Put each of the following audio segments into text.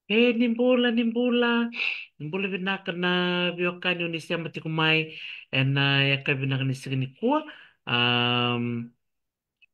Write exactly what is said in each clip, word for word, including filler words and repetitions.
E, ni bula, ni bula. Ni bula vinaka na veiwekani o ni sema tiko mai ena yakavi vinaka ni siga nikua. Am,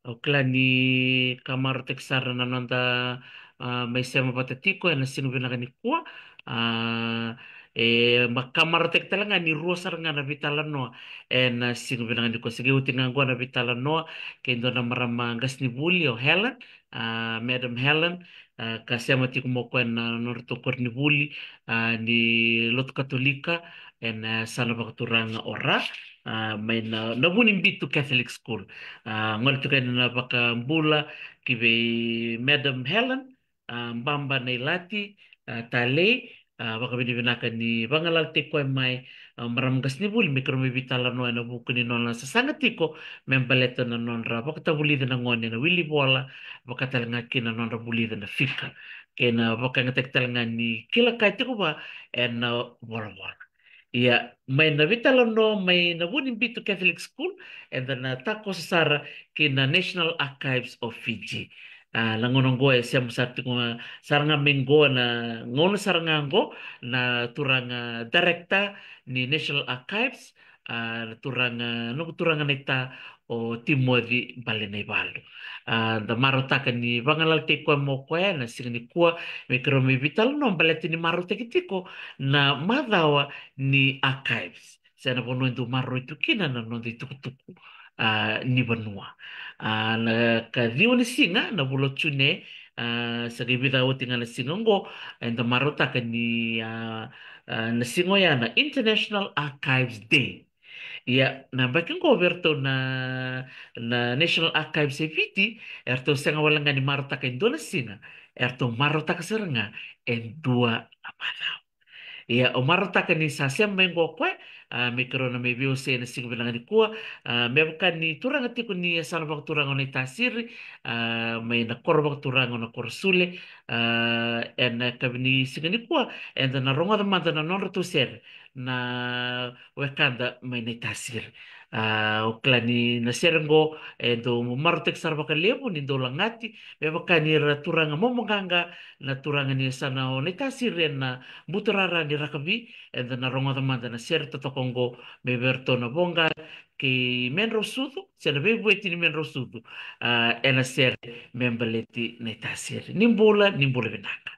au kila ni ka marautaki sara na noda, a, mai sema vata tiko ena siga vinaka nikua. A, e, ma ka marautaki tale ga ni rua sara ga na veitalanoa ena siga vinaka nikua. Sa qai oti ga qo na veitalanoa kei dua na marama qasenivuli o Helen, a, Madam Helen, a, ka sema tiko mai o koya na nodratou koronivuli, a, ni lotu Katolika ena, a, yasana vakaturaga o Ra, a, mai na, na Vunibitu Catholic School. A, gole tiko yani na vakabula ki vei Madam Helen, a, Baba Nailati, a, Talei, a, vakavinavinaka ni vagalalataki koya mai, a, marama qasenivuli me keirau mai veitalanoa ena vuku ni nona sasaga tiko me baleta na nodra vakatavulica na gone ena wili vola, vaka tale ga kina na nodra vulica na fika kei na vakayagataki tale ga ni kila ka e tiko vua ena volavola. Ia, mai na veitalanoa mai na Vunibitu Catholic School, eda na takoso sara ki na National Archives of Fiji. A, na gauna oqo e sema sara tiko ga, sara ga mai qo na gauna sara ga oqo na turaga director ni National Archives, a, na turaga, noqu turaga naita o Timoci Balenaivalu. A, da marautaka ni vagalalataki koya mai o koya ena siga nikua me keirau mai veitalanoa baleta ni marautaki tiko na macawa ni archives se na vanua e dau maroroi tu kina na noda itukutuku, a, ni vanua. A, na ka ciwa ni siga na vula o June, a, sa qai vica oti ga na siga oqo, eda marautaka ni, a, a, na siga oya na International Archives Day. Ia, na yabaki oqo vei iratou na, na National Archives e Viti, eratou sega wale ga ni marautaka e dua na siga, eratou marautaka sara ga e dua na macawa. Ia, au marautaka ni sa sema mai qo o koya, a, me keirau na mai veiwasei ena siga vinaka nikua, a, me vaka ni turaga tiko ni yasana vakaturaga o Naitasiri, a, mai na koro vakaturaga o Nakorosule, a, ena yakavi ni siga nikua, eda na rogoca mada na nodratou sere na wekada mai Naitasiri. A, au kila ni na sere oqo e dau marautaki sara vakalevu ni dau lagati, me vaka ni ra turaga momoqaqa na turaga ni yasana o Naitasiri ena buturara ni rakavi, eda na rogoca mada na sere totoka oqo mai vei iratou na Voqa kei Medrausucu, se na veivueti ni Medrausucu, a, ena sere me baleti Naitasiri. Ni bula, ni bula vinaka.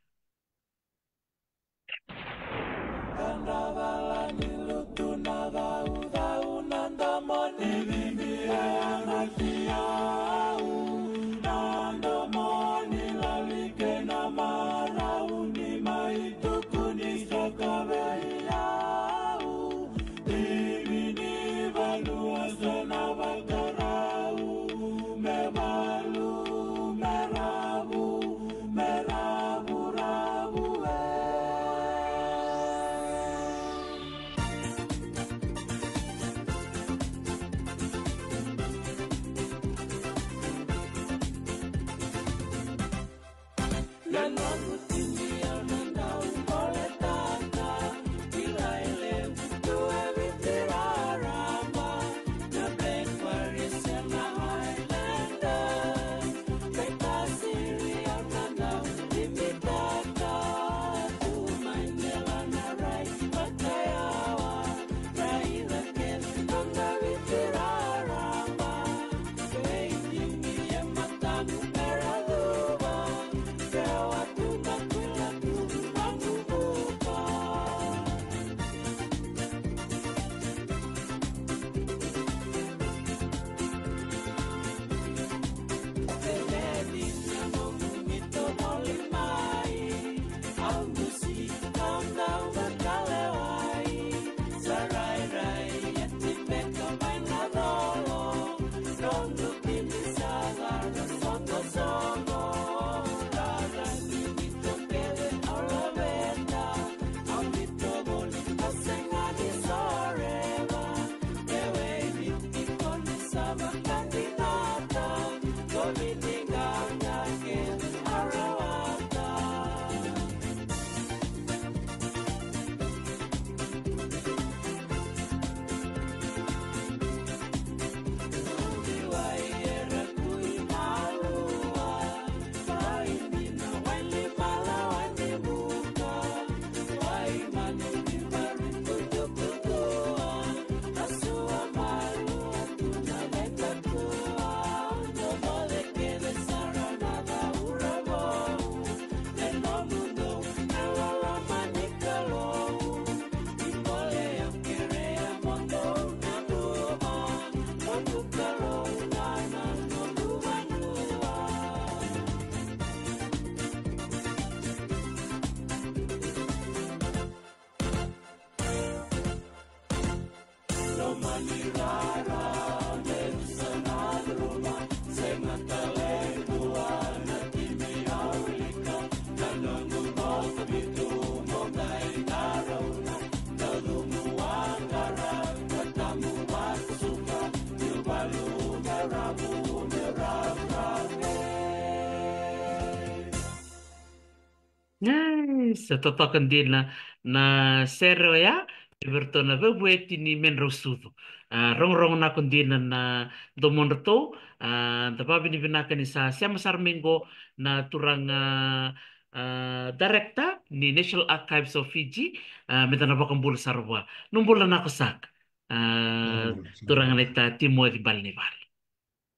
Ai, sa totoka dina na sere oya, vei iratou na veivueti ni Medrausucu. A, rogorogo nako dina na domodratou. A, da vavinavinaka ni sa sema sara mai qo na turaga, a, director ni National Archives of Fiji, a, me da na vakabula sara vua. Nu bula nako saka, a, turaga naita Timoci Balenaivalu.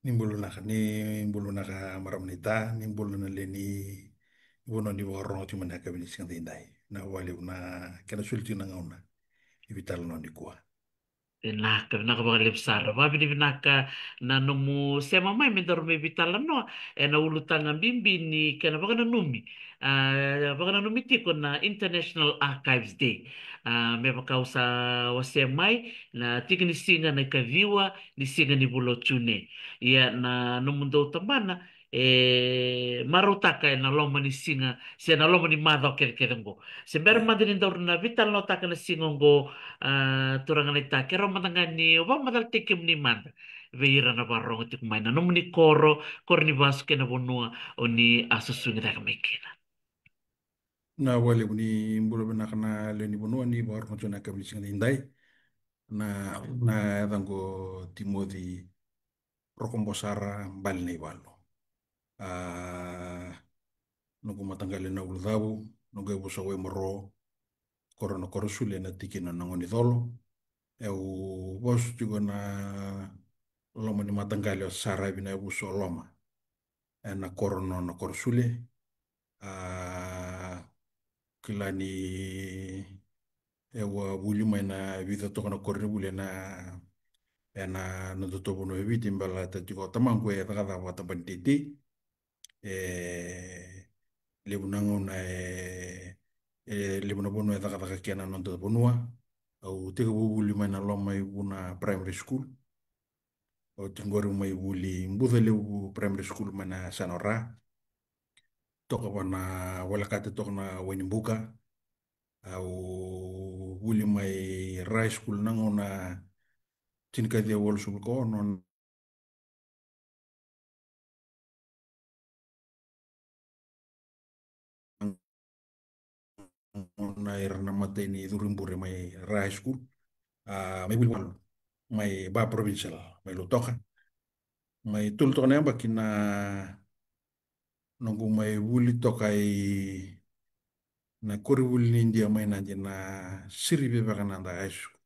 Ni bula naka, ni bula naka marama naita, ni bula na lewe ni vanua ni vakarorogo tiko mai na yakavi ni siga daidai. Na vakalevu na kena soli tiko na gauna ni veitalanoa nikua. Vinaka, vinaka vakalevu sara. Vavinavinaka na nomu sema mai me daru mai veitalanoa ena ulutaga bibi ni kena vakananumi, a, vakananumi tiko na International Archives Day. A, me vaka au sa wasea mai, na tiki ni siga na ikaciwa ni siga ni vula o June. Ia na nomudou tabana e marautaka ena loma ni siga se na loma ni macawa kecekece oqo. Se bera mada ni daru na veitalanoataka na siga oqo, a, turaga naita, keirau mada ga ni o vakamacalataki kemuni mada vei ira na vakarorogo tiko mai na nomuni koro, koro ni vasu kei na vanua o ni a susugi cake mai kina. Na vakalevu, ni bula vinaka na lewe ni vanua ni vakarorogo tiko na yakavi ni siga daidai. Na, na yacaqu o Timoci Rokobosara Balenaivalu. A, noqu mataqali na Ulucavu, noqu yavusa Waimaro, koro Nakorosule, na tikina o Nagonicolo. Au vasu tiko na loma ni mataqali o Saravi, na yavusa o Loma, ena koro o Nakorosule. A, kila ni au a vuli mai na vica toka na koronivuli ena, ena nodatou vanua e Viti, baleta tiko o tamaqu e cakacaka vakatabana ni teitei. E levu na gauna e, e levu na vanua e cakacaka kina na noda vanua. Au tekivu vuli mai na Lomaivuna Primary School. Oti qori au mai vuli Bucalevu Primary School mai na yasana o Ra. Toka va na volekata toka na Wainibuka. Au vuli mai Ra High School na gauna tinikaciwa walusagavulu ka ono, na gauna era na imatai ni curu i bure mai Ra High School. A, mai vuli walu mai Ba Provincial, mai Lautoka. Mai tolu toka na yabaki na noqu mai vuli toka i na koronivuli ni Idia mai Nadi, na Sri Vivekananda High School.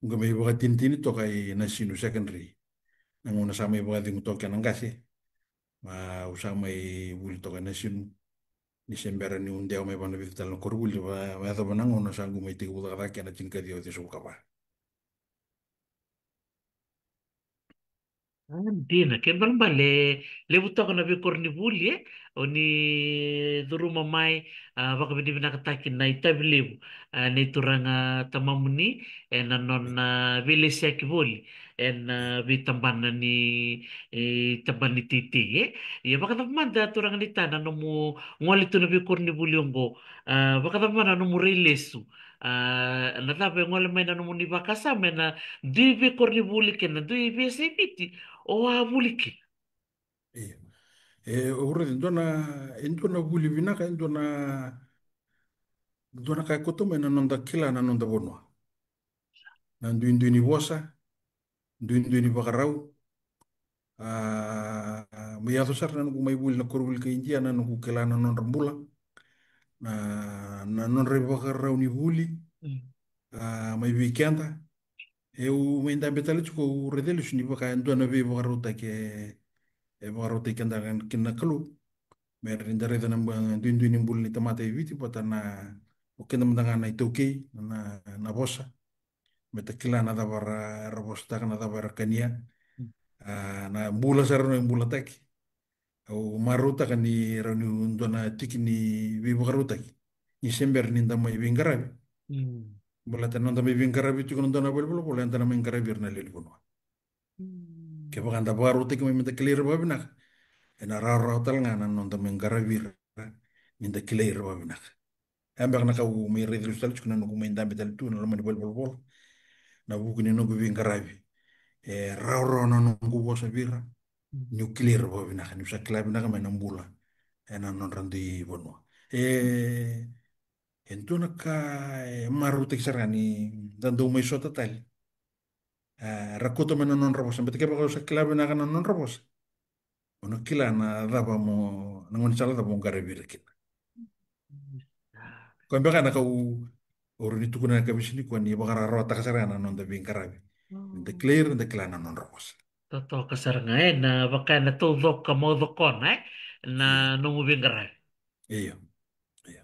Au qai mai vakatinitini toka i Nasinu Secondary. Na gauna sa mai vakacegu toka kina na qase, ma au sa mai vuli toka i Nasinu. Ni se bera niu dewa mai vua na vica tale na koronivuli, va, vayacova na gauna sa qai mai tekivu cakacaka kina na tinikaciwa ciwasagavulu ka va. A, dina, kena ibalebale, levu toka na veikoronivuli, e? O ni curuma mai, a, vakavinavinakataki na itavi levu, a, nei turaga tamamuni, ena nona veilesiyaki voli ena veitabana ni, e, tabana ni teitei, e? Ia vakacava mada turaga naita na nomu gole tu na veikoronivuli oqo, a, vakacava mada na nomu rai lesu, a, na cava e gole mai na nomuni vakasama ena dui veikoronivuli kei na dui veiyasai Viti o a vuli kina? Io. E, au raica e dua na, e dua na vuli vinaka, e dua na, dua na ka e koto mai na noda kila na noda vanua. Na duidui ni vosa, duidui ni vakarau. A, mai yaco sara na noqu mai vuli na koronivuli kai Idia, na noqu kila na nodra bula, na, na nodra ivakarau ni vuli. Mm. A, mai vei keda. Au mai dabe tale tiko, au raica lesu ni vaka e dua na veivakarautaki e, e vakarautaki keda kina na Kalou. Me rawa ni da raica na ba-, duidui ni bula ni tamata e Viti, vata na, o keda mada ga na iTaukei, na, na vosa. Me ta kila na cava ra, ra vosataka, na cava ra kania. Mm. A, na bula sara na ibulataki. Au marautaka ni rawa ni dua na tiki ni veivakarautaki ni se bera ni da mai veiqaravi. Mm. Baleta na noda mai veiqaravi tiko na dua na valenivolavola, eda na mai qaravi ira na lewe ni vanua. Mm. Kevaka da vakarautaki mai me da kilai ira vakavinaka, ena rawarawa tale ga na noda mai qaravi ira ni da kilai ira vakavinaka. E beka na ka au mai raica lesu tale tiko na noqu mai dabe tale tu na loma ni valenivolavola, na vuku ni noqu veiqaravi. E rawarawa na noqu vosa vei ira, niu kilai ira vakavinaka, niu sa kila vinaka mai na bula ena nodra dui vanua. E, e dua na ka e marautaki sara ga ni da dau mai sota tale. E, ra kauta mai na nodra vosa, baleta kevaka o sa kila vinaka na nodra vosa, o na kila na cava mo, na gaunisala cava mo qaravi ira kina. Koya beka na ka au, au rawa ni tukuna ena kavesi nikua ni vakararawataka sara ga na noda veiqaravi. Mm. Da kilai ira, da kila na nodra vosa. Totoka sara ga, e, na vaka ena taucoka, mo cokona, e, na, io, nomu veiqaravi. Io. Io.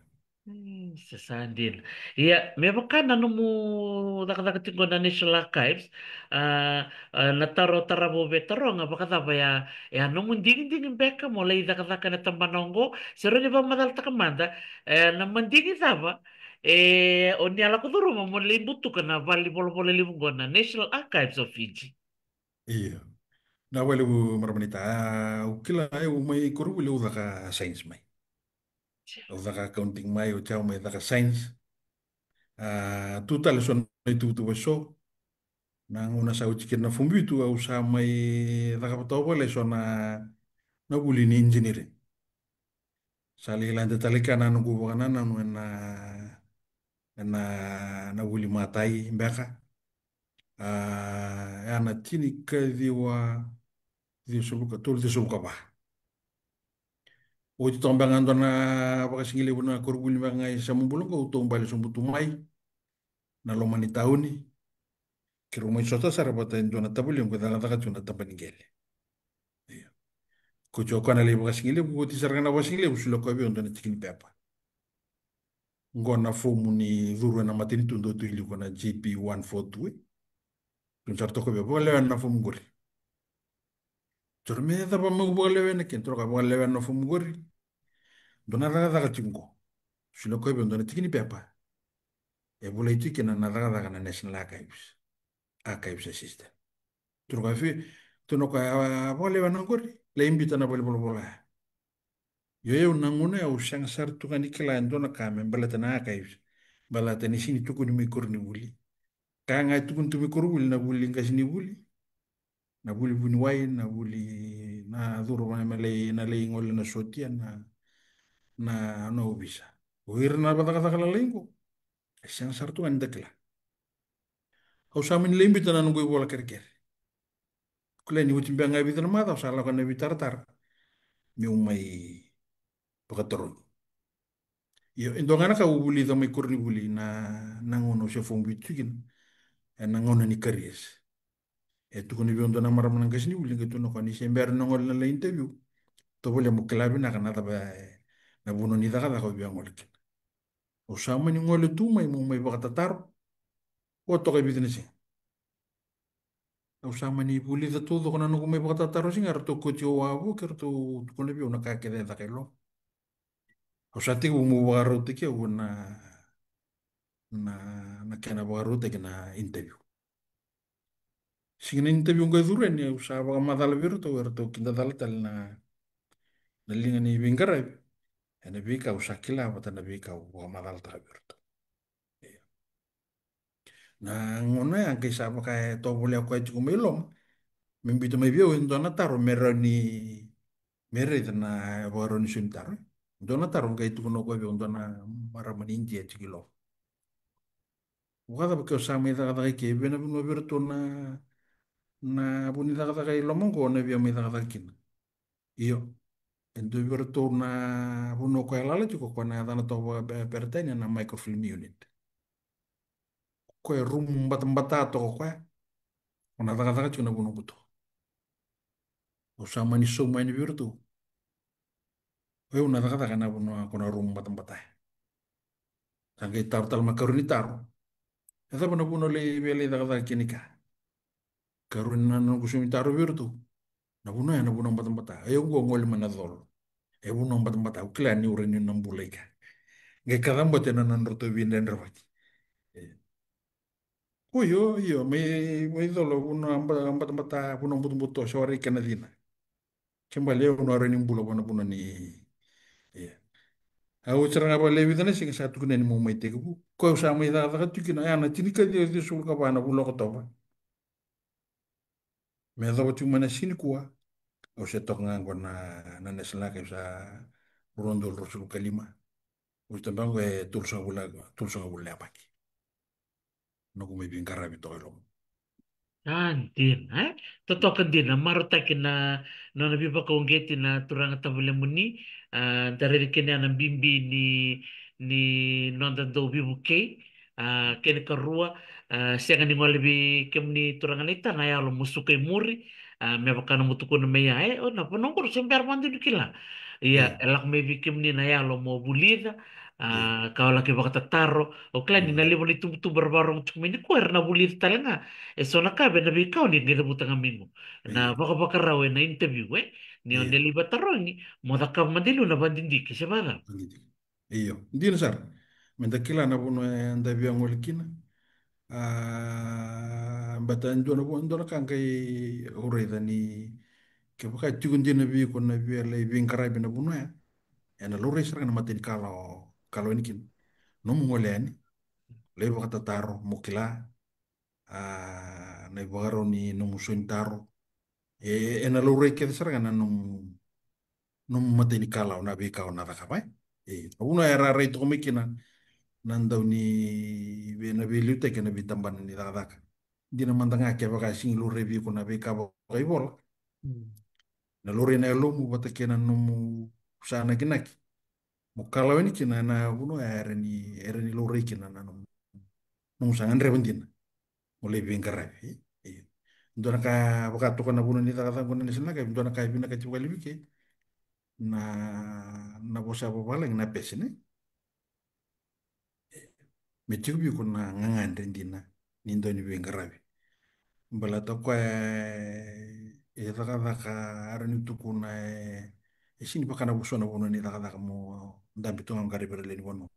E, sa, sa dina. Ia, me vaka na nomu cakacaka tiko na National Archives, a, a, na taro tarava au via taroga, vakacava ya, ya nomu digidigi beka mo lai cakacaka na tabana oqo, se rawa ni vakamacalataka mada, e, na madigi cava, e, o ni a lako curuma mo lai butuka na valenivolavola levu oqo na National Archives of Fiji. Io. Na vakalevu marama naita, a, au kila, au mai koronivuli au caka science mai. Au caka accounting mai, oti au mai caka science. A, tu tale so na ituvatuva so. Na gauna sa oti kina na form vitu, au sa mai caka vata vakalesu na, na vuli ni engineering. Sa lai lade tale kea na noqu vakanananu ena, ena, na vuli matai beka. A, ena tinikaciwa ciwasagavulu ka tolu, ciwasagavulu ka va. Oti toka beka ga dua na vakasigalevu na koronivuli beka ga e Samabula qo, au taubale sobu tu mai na loma ni tauni. Keirau mai sota sara vata e dua na tavalequ e cakacaka tiko na taba ni qele. Io. Ko tiko koya na lai vakasigalevu, oti sara ga na vakasigalevu, solia koya vei au dua na tiki ni pepa. Qo na fomu ni curu ena matanitu, dau tu i liu, ko na J P one four two, e. Tukuna sara toka vei au, vakalewena na fomu qori. Tukuna, me cava meu vakalewena kina? Tukuna, vakalewena na fomu qori. Dua na cakacaka tiko qo. Solia koya vei au dua na tiki ni pepa. E volai tiko kina na cakacaka na National Archives. Archives Assistant. Tukuna o koya, tukuna o koya, a, vakalewena qori, lai biuta na valenivolavola. Io, io, na gauna ya au sega sara tu ga ni kila e dua na ka me baleta na archives. Baleta ni sega ni tukuni mai koronivuli. Ka ga e tukuni tu mai koronivuli na vuli qasenivuli, na vuli vuniwai, na vuli na curu mai me lai, na lai gole na sotia, na, na, na ovisa. O ira na vakacakacaka lalai qo, e sega sara tu ga ni da kila. Au sa mani lai biuta na noqu ivola kerekere. Kila ni oti beka ga e vica na macawa, au sa lako ena veitaratara meu mai vakatarogi. Io, e dua ga na ka au vulica mai koronivuli na, na gauna au se form vitu kina, ena gauna ni careers. E tukuna vei au dua na marama na qasenivuli, qai tukuna o koya, ni se bera ni gole na lai interview, tovolea mo kila vinaka na cava, e, na vanua ni cakacaka o via gole kina. Au sa mani gole tu mai meu mai vakatataro. Vo toka e vica na siga. Au sa mani vulica taucoko na noqu mai vakatataro, siga eratou kauti au wavoki, eratou tukuna vei au na ka kece e caka e loma. Au sa tekivu meu vakarautaki au na, na, na kena vakarautaki na interview. Siga ni interview qai curu yani, au sa vakamacala vei iratou, eratou kidacala tale na, na liga ni veiqaravi ena veika au sa kila vata na veika au vakamacalataka vei iratou. Io. Na gauna ya qai sa vaka e tovolea koya tiko mai loma me biuta mai vei au e dua na taro me rawa ni, me raica na vakarau ni sau ni taro. Dua na taro qai tukuna o koya vei au, dua na marama ni Idia tiko i loma. Vakacava ke o sa mai cakacaka i ke, e vei na vanua vei iratou na, na vu ni cakacaka i loma qo o na via mai cakacaka kina? Io. E dua vei iratou na vanua koya e lala tiko, koya na yacana toka vakaperitania na microfilm unit. Koya e rumu batabata toka koya. O na cakacaka tiko na vanua buto. Au sa mani sauma yani vei iratou. O yau na cakacaka ena vanua ko na rumu batabata. Sa qai taro tale mai karua ni taro. E cava na vanua lai via lai cakacaka kina i ka? Karua ni na noqu sauma ni taro vei iratou. Na vanua ya na vanua batabata. O yau qo gole mai na colo. E vanua batabata. Au kila ni ura ni na bula i ka. Qai kacabote na nodratou veidredrevaki. E. Io, io, mai, mai colo, vanua ba-, batabata, vanua butobuto, sa warai kena cina. Ke bale au na warai ni bula vua na vanua ni. Ia. Au sara ga vale vica na siga sa tukuna ni mo mai tekivu. Ko au sa mai cakacaka tiko kina, ya na tinikaciwa ciwasagavulu ka va na vula o Okotova. Me yacova tiko mai na siga nikua, au se toka ga qo na, na National Archives sa rua na udolu ruasagavulu ka lima. Au se toka qo e tolusagavulu, tolusagavulu na yabaki. Noqu mai veiqaravi toka i loma. A, dina, e? Totoka dina, marautaki na nona veivakauqeti na turaga tavalemuni, a, da raica kina na bibi ni, ni noda dau veivukei, a, kena ikarua, a, sega ni gole vei kemuni turaga naita na yalo mo suka i muri, a, me vaka na mo tukuna mai ya, e, o na vanua qo se bera vakadua ni kila. Ia, e lako mai vei kemuni na yalo mo vulica, a, ka o laki vakatataro, o kila ni na levu na itubutubu era vakarorogo tiko mai nikua era na vulica tale ga. E so na ka vei na veika o ni qai cavuta ga mai qo. Na vakavakarau ena interview, e? Ni o ni lai vakatarogi, mo cakava mada e liu na vakadidike, se vakacava? Io, dina sara. Meda kila na vanua eda via gole kina. A, baleta e dua na vu-, dua na ka qai au raica ni kevaka e tiko dina vei iko na via lai veiqaravi na vanua ya, ena laurai sara ga na matanikalawa o kalawa yani kina. Nomu gole yani, lai vakatataro, mo kila, a, na ivakarau ni nomu sauni taro. E, ena laurai kece sara ga na nomu, nomu matanikalawa na veika o na cakava, e. E, na vanua era rai toka mai kina na dau ni vei, na veiliutaki ena veitabana ni cakacaka. Dina mada ga kevaka e sega ni laurai vei iko na veika vakaivola. Na laurai na yalomu vata kei na nomu sa nakinaki. Mo kalawa yani kina na vanua era ni, era ni laurai kina na nomu, nomu sa gadreva dina mo lai veiqaravi, e? Io. Dua na ka vakatoka na vanua ni cakacaka qo na National Archives, dua na ka e vinakati vakalevu ke na, na vosa vavalagi na passion, e? Me tiko vei iko na gagadre dina ni dau ni veiqaravi. Baleta o koya e, e cakacaka, era ni tukuna e, e sega ni vaka na vusona vanua ni cakacaka mo dabe tu ga qaravi ira lewe ni vanua.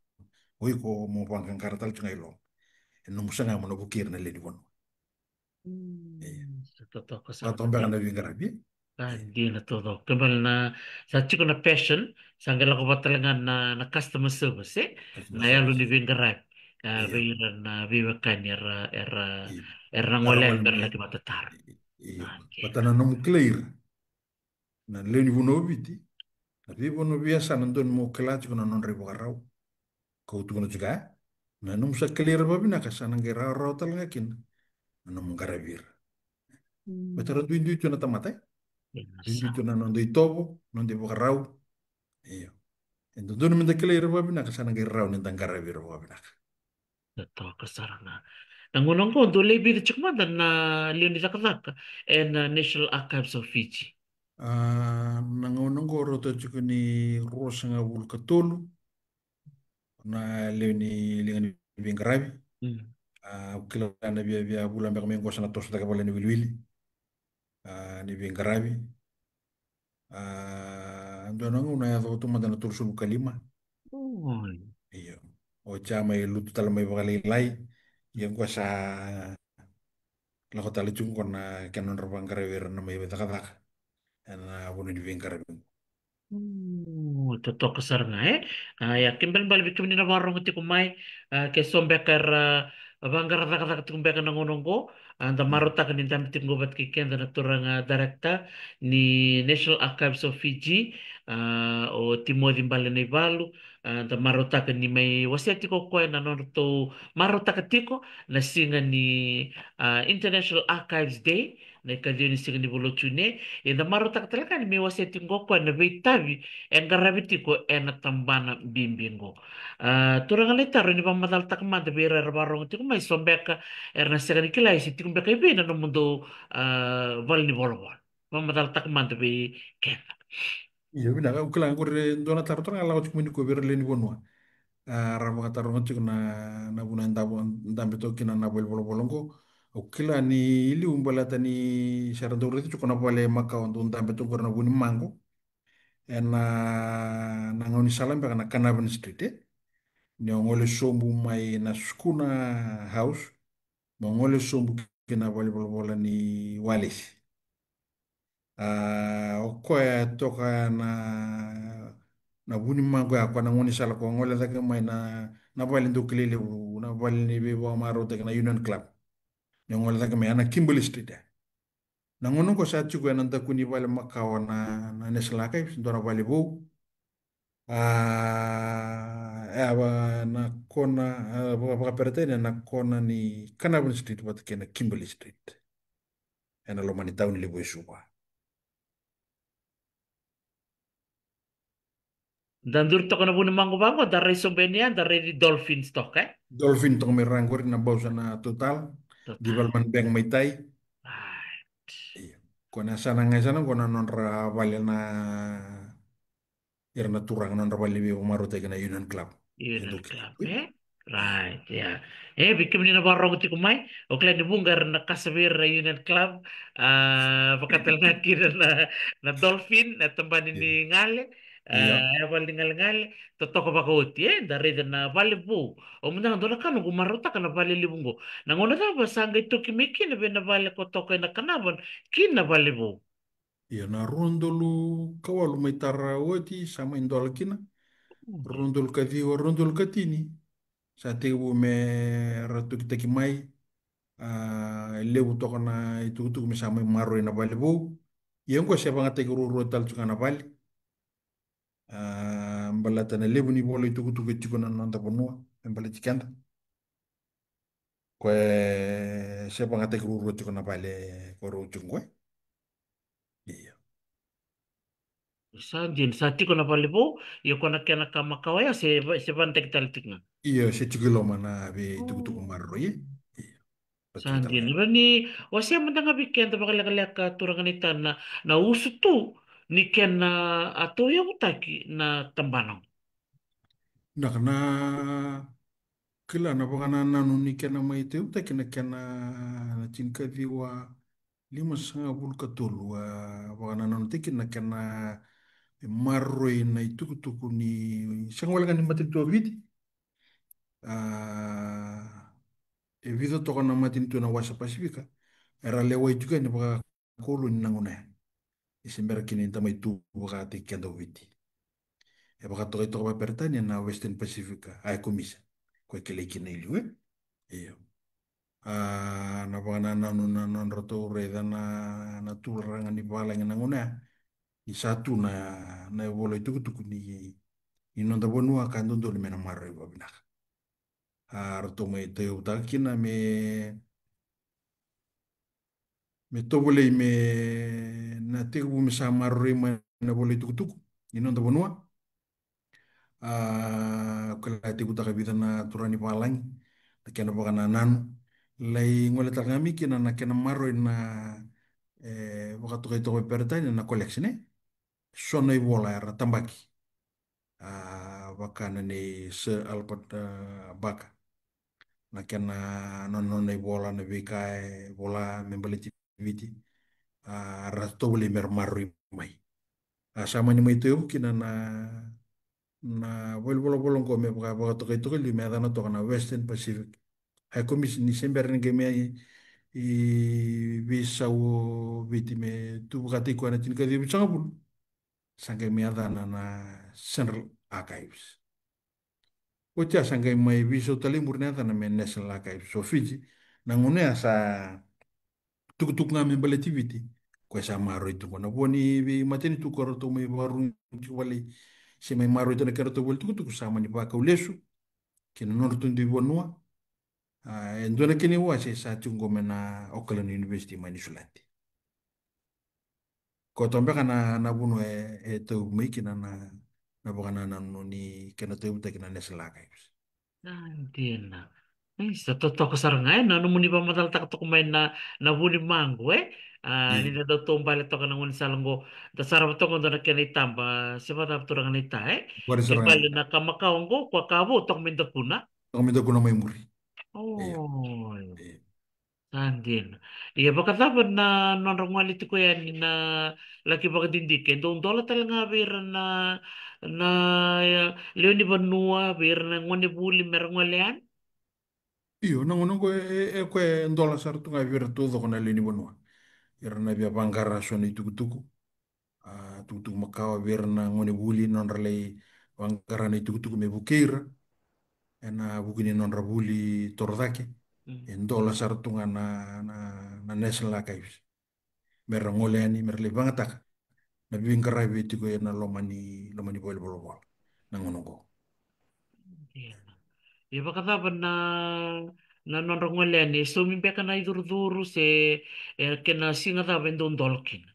O iko mo vaqaqara tale tu ga i loma. E nomu saga mo na vukei ira na lewe ni vanua. Io. Totoka sara. Totoka beka na veiqaravi. A, dina totoka. Kena ibalebale na, sa tiko na passion, sa qai lako vata tale ga na, na customer service, e? Na yalo ni veiqaravi. A, vei ira na veiwekani era, era, era na gole yani me ra laki vakatataro. Io. Vata na nomu kilai ira na lewe ni vanua o Viti, na veivanua veiyasana dodonu mo kila tiko na nodra ivakarau. Kau tukuna tiko ya, na nomu sa kilai ira vakavinaka sa na qai rawarawa tale ga kina na nomu qaravi ira. Baleta ra duidui tu na tamata, e? Duidui tu na noda itovo, noda ivakarau. Io. E dodonu meda kilai ira vakavinaka sa na qai rawa ni da qaravi ira vakavinaka. Totoka sara ga. Na gauna oqo dou lai vica tiko mada na lewe ni cakacaka ena National Archives of Fiji. A, na gauna oqo rauta tiko ni ruasagavulu ka tolu na lewe ni liga ni veiqaravi. A, au kila na viavia vula beka mai qo sa na toso cake vale ni wiliwili, a, ni veiqaravi. A, dua na gauna e yaco tu mada na tolusagavulu ka lima. Io. Oti a mai lutu tale mai vakalailai. Ia qo sa lako tale tiko qo na kena nodra vaqaravi ira na mai cakacaka ena vanua ni veiqaravi. Totoka sara ga, e? A, ia, kena ibalebale vei kemuni na vakarorogo tiko mai, a, ke so beka era vaqara cakacaka tiko beka na gauna oqo, a, da marautaka ni dabe tiko qo vata kei keda na turaga director ni National Archives of Fiji, a, o Timoci Balenaivalu, a, da marautaka ni mai wasea tiko o koya na nodratou marautaka tiko na siga ni, a, International Archives Day, na ikaciwa ni siga ni vula o June, ia da marautaka tale ga ni mai wasea tiko qo o koya na veitavi e qaravi tiko ena tabana bibi qo. A, turaga Laitaro, ni vakamacalataka mada vei ira era vakarorogo tiko mai, so beka era na sega ni kila se tiko beka i vei na nomudou, a, valenivolavola. Vakamacalataka mada vei keda. Io, vinaka, au kila qori e dua na taro tale ga lako tiko mai nikua vei ira lewe ni vanua. A, ra vakataroga tiko na, na vanua e dabe toka kina na valenivolavola oqo. Au kila ni liu baleta ni sa ra dau raica tiko na vale makawa dau dabe toka qori na Vunimaqo. Ena, na gaunisala beka na Carnarvon Street, e? Ni o gole sobu mai na Sukuna House, Mo gole sobu ki na valenivolavola ni Walesi. A, o koya e toka na, na Vunimaqo ya, ko na gaunisala ko gole cake mai na, na vale dau kilai levu, na vale ni veivakamarautaki na Union Club. Ni gole cake mai, a na Kimberley Street ya. Na gauna qo sa tiko ena daku ni vale makawa na, na National Archives, dua na vale vou. A, e, a, va, na kona, a, vaka, vakaperitania na kona ni Carnarvon Street vata kei na Kimberley Street. Ena loma ni tauni levu e Suva. Da duri toka na Vunimaqo vaqo, da rai sobu yani ya, da raici Dolphins toka, e? Dolphin toka mai ra qori na bausa na Total, Total. Development Bank mai tai. Right. Io. Ko na yasana ga, yasana qo na nodra vale na, ira na turaga, nodra vale ni veivakamarautaki na Union Club. Union Club, e? Right, yeah. E, vei kemuni na vakarorogo tiko mai, o kila ni vuqa era na kasa vei ira na Union Club, a, vakatale ga kina na, na Dolphin, na tabana ni gale, a, e vale ni galegale, totoka vakaoti, e, da raica na vale vou. O mada ga dua na ka noqu marautaka na vale levu qo. Na gauna cava sa qai toki mai kina vei na vale ko toka ena Carnarvon, ki na vale vou. Io, na rua na udolu ka walu mai tara oti, sa mai dola kina. Mm. Rua na udolu ka ciwa, rua na udolu ka tini. Sa tekivu me ra tokitaki mai. A, e levu toka na itukutuku me sa mai maroroi na vale vou. Ia oqo se vagataki ruarua tale tiko ga na vale. A, baleta na levu ni vola itukutuku e tiko na noda vanua, me baleti keda. Ko e se vagataki ruarua tiko na vale ko rau tiko qo. Io. Sa dina, sa tiko na vale vou, ia ko na kena ka makawa ya, se va-, se vagataki tale tiko ga. Io, se tiko i loma na veitukutuku maroroi. Io. Sa dina. Ra ni wasea mada ga vei keda vakalekaleka, turaga naita, na, na usutu ni kena a tauyavutaki na tabana. Na, na kila na vakanananu ni kena mai tauyavutaki na kena na tinikaciwa limasagavulu ka tolu, a, vakanananutaki na kena maroroi na itukutuku ni sega wale ga ni matanitu o Viti. A, e vica toka na matanitu na wasa Pasifika era lewai tiko yani vakakoloni na gauna ya. E se bera kina ni da mai tu vakataki keda o Viti. E vakatokai toka vakaperitania na Western Pacific High Commission. Ko e kilai kina i liu, e? Io. A, na vakanananu na nodratou raica na, na turaga ni valagi na gauna ya. Ni sa tu na, na ivola itukutuku ni, ni noda vanua ka dodonu me na maroroi vakavinaka. A, ratou mai tauyavutaka kina me, me tovolei me na tekivu me sa maroroi mai na vola itukutuku ni noda vanua. A, ko la tekivutaka e vica na turaga ni valagi na kena vakanananu. Lai gole tale ga mai kina na kena maroroi na, e, vakatokai toka vakaperitania na collection, e? So na ivola era tabaki. A, vaka na nei Sir Albert, a, Barker. Na kena nona, nona ivola, na veika e vola me baleti Viti. A, ra tovolei me ra maroroi mai. A, sa mani mai tauyavu kina na, na valenivolavola oqo me vaka, vakatokai toka liu me yacana toka na Western Pacific High Commission, ni se bera ni qai mai, i, veisau o Viti me tu vakataki koya na tinikaciwa vitusagavulu. Sa qai mai yacana na Central Archives. Oti ya sa qai mai veisau tale i muri na yacana me National Archives o Fiji. Na gauna ya sa tukutuku ga me baleti Viti, koya sa maroroi tu qo. Na vua ni veimatanitu ko ratou mai vakarurugi tiko vale, se mai maroroi tu na kedratou vola itukutuku, sa mani vakau lesu ki na nodratou dui vanua. A, e dua na kena iwase sa tiko qo mai na Auckland University mai Niusiladi. Ko toka beka na, na vanua e, e tauvi mai kina na, na vakanananu ni kena tauyavutaki na National Archives. A, dina. Ai, sa totoka sara ga, e, na nomuni vakamacalataka toka mai na, na Vunimaqo, e? A, ni da dau taubale toka na gaunisala qo, da sarava toka qo dua na kena itaba, se vakacava turaga naita, e? Qori sara ga. E vale na ka makawa qo, ko a ka vou toka mai dakuna. Toka mai dakuna mai muri. Io. Oi. Io. Sa dina. Ia vakacava na nodra gole tiko yani na laki vakadidike? Dou dola tale ga vei ira na, na, e, lewe ni vanua, vei ira na gonevuli me ra gole yani? Io, na gauna oqo e, e, e koya e dola sara tu ga vei ira taucoko na lewe ni vanua. Ira na via vaqara so na itukutuku. A, tukutuku makawa vei ira na gone vuli, nodra lai vaqara na itukutuku me vukei ira. Ena vuku ni nodra vuli torocake. Mm. E dola sara tu ga na, na, na National Archives. Me ra gole yani, me ra lai vagataka na veiqaravi e tiko ena loma ni, loma ni valenivolavola. Na gauna oqo. Ia. Ia vakacava na, na nodra gole yani, e saumi beka na icurucuru se, e, kena siga cava e dau dola kina?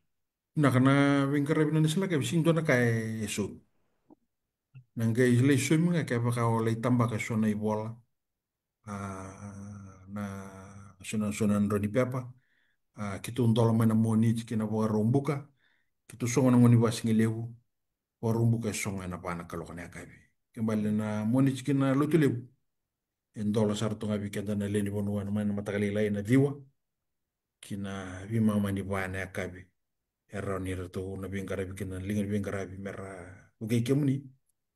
Na ka na veiqaravi na National Archives, sega ni dua na ka e, e saumi. Na qai lai saumi ga kevaka o lai tabaka so na ivola. A, na, so na, so na drau ni pepa. A, keitou dola mai na Moniti kei na Vakaraubuka. Keitou sogo na gauna ni vakasigalevu. Vakaraubuka e sogo ena va na kaloko na yakavi. Ke bale na Moniti kei na Lotulevu, e dola sara tu ga vei keda na lewe ni vanua ena mai na mataka lailai ena ciwa ki na veimama ni va na yakavi. E rawa ni ratou na veiqaravi kei na liga ni veiqaravi me ra vukei kemuni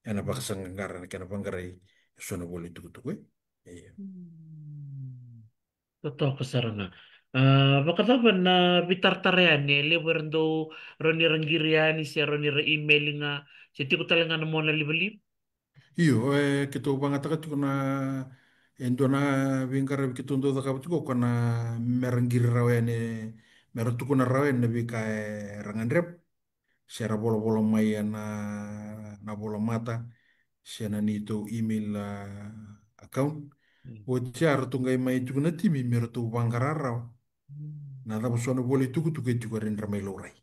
ena vakasaqaqara na kena vaqarai e so na vola itukutuku, e? Io. Mm. Totoka sara ga. A, vakacava na veitaratara yani, e levu era dau rawa ni ra qiri yani se rawa ni ra email ga, se tiko tale ga na mona livaliva? Io, e, keitou vagataka tiko na, e dua na veiqaravi keitou dau cakava tiko, ko na me ra qiri rawa yani, me ra tukuna rawa yani na veika e ra gadreva. Se ra volavola mai ena, na volamata, se na neitou email, a, account. Mm. Oti ya ratou qai mai tiko na timi me ratou vaqara rawa. Mm. Na cava so na vola itukutuku e tiko e rawa ni ra mai laurai.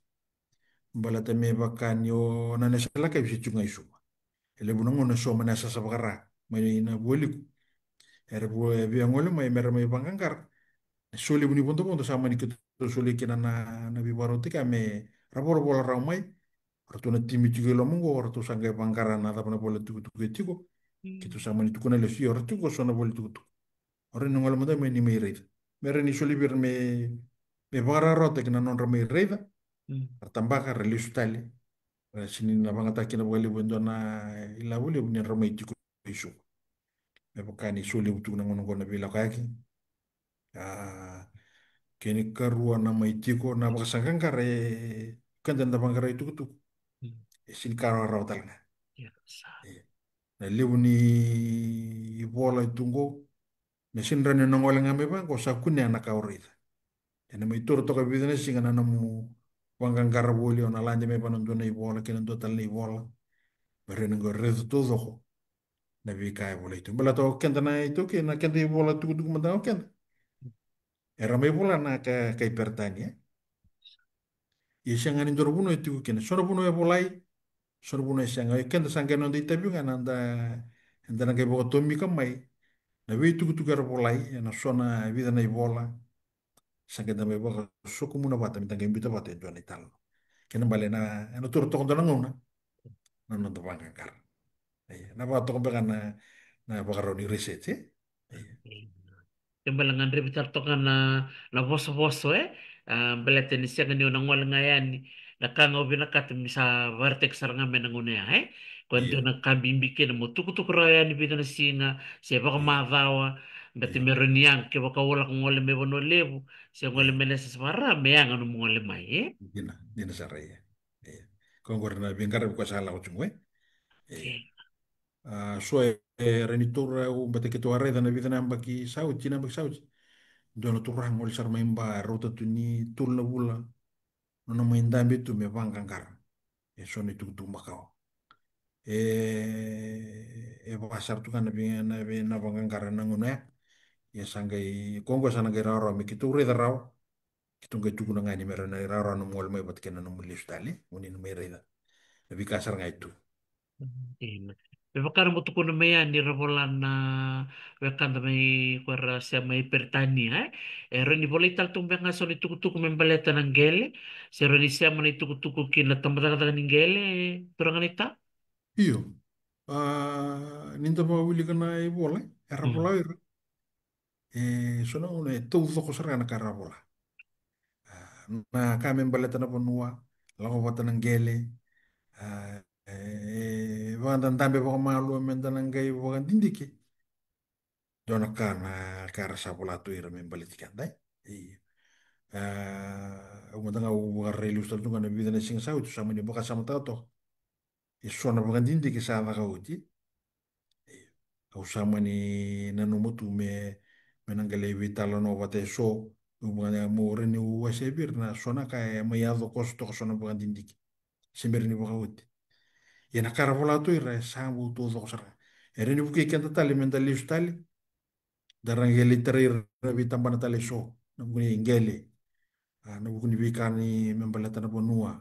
Baleta me vaka ni o na National Archives e tiko ga i Suva. E levu na gauna e so mai na yasayasa vakara mai na Vualiku. Era vo e via gole mai me ra mai vaqaqara. E so levu ni vodovodo sa mani keitou solia kina na, na veivakarautaki me ra volavola rawa mai. Ratou na timi tiko i loma oqo, ratou sa qai vaqara na cava na vola tukutuku e tiko. Mm. Keitou sa mani tukuna lesu, io, ra tiko so na vola tukutuku. O rawa ni gole mada mai ni mai raica. Me rawa ni soli vei ira me, me vakarawarawataki na nodra mai raica. Mm. Ra tabaka, ra lesu tale. Ra sega ni na vagataka kina vakalevu e dua na ilavo levu ni ra mai tiko i Suva. Me vaka ni so levu tu na gauna oqo na veilakoyaki. A, kena ikarua na mai tiko na vakasaqaqara e keda da vaqara itukutuku. Mm. E sega ni ka rawarawa tale ga. Ia, sa. E, na levu ni ivola e tu oqo, me sega ni rawa ni na gole ga mai vaqo, sa kunea na ka o raica. Ena mai toro toka e vica na siga na nomu vaqaqara voli, o na lade mai vua na dua na ivola kei na dua tale na ivola. Me rawa ni qai raica taucoko na veika e volai tu. Baleta o keda na iTaukei, na keda ivola tukutuku mada ga o keda. Era mai vola na ka, kai Peritania, e? Ia sega ni dua na vanua e tiko kina. So na vanua e volai, so na vanua e sega. Ia keda sa qai noda itavi ga na da, eda na qai vakatomika mai na veitukutuku era volai ena so na vica na ivola. Sa qai da mai vakasokumuna vata, me da qai biuta vata e dua na italanoa. Kena bale na, ena toro toka dua na gauna na noda vaqaqara. Ia, na vakatoka beka na, na vakarau ni research, e? Ia. Ke bale ga drevi tara toka na, na vosavoso, e? A, baleta ni sega ni o na gole ga yani, na ka ga o vinakata me sa vakaraitaki sara ga mai na gauna ya, e? Ko e dua na ka bibi kina mo tukutuku rawa yani vica na siga, se vakamacawa, baleta me rawa ni yaga, kevaka o lako gole mai Vanua Levu, se gole mai na yasayasa vakara, me yaga nomu gole mai, e? Dina, dina sara, ia. Ia. Ko oqori na veiqaravi ko sa lako tiko, e? Ia. A, so e, e rawa ni taura, au beta keitou a raica na vica na yabaki sa oti, na yabaki sa oti. Dua na turaga gole sara mai Ba, rauta tu ni tolu na vula. Nona mai dabe tu me vaqaqara e so na itukutuku makawa. E, e vaka sara tu ga na vei, na vei, na vaqaqara na gauna ya. Ia sa qai, ko oqo sa na qai rawarawa me keitou raica rawa. Keitou qai tukuna ga ni me rawa na rawarawa nomu gole mai vata kei na nomu lesu tale, o ni na mai raica na veika sara ga e tu. Ina. Me vaka na mo tukuna mai ya ni ra vola na wekada mai ko era sema i Peritania, e? E rawa ni volai tale tu beka ga so na itukutuku me baleta na qele, se rawa ni sema na itukutuku ki na tabacakacaka ni qele, turaga naita? Io. A, ni da vakawilika na ivola, era vola o ira. E, so na gauna e taucoko sara ga na ka era vola. A, na ka me baleta na vanua, lako vata na qele, a, e, e, vakadadabe vakamalua me da na qai vakadidike. dua na ka na ka era sa vola tu ira me baleti keda, e? Io. A, au mada ga au vakarailesuta tu ga na vica na siga sa oti, au sa mani vakasamataka toka. E so na vakadidike sa caka oti. Io. Au sa mani nanuma tu me, me na qai lai veitalanoa vata e so. Au vaka mo reni u wasea vei ira na so na ka e mai yaco koso toka so na vakadidike. Se bera ni vakaoti. Ia na ka ra vola tu ira e sa bau taucoko sara. E reni vukei keda tale me da lesu tale. Da ra qai lai tarai ira na veitabana tale e so. Na vuku ni qele. A, na vuku ni veika ni me baleta na vanua.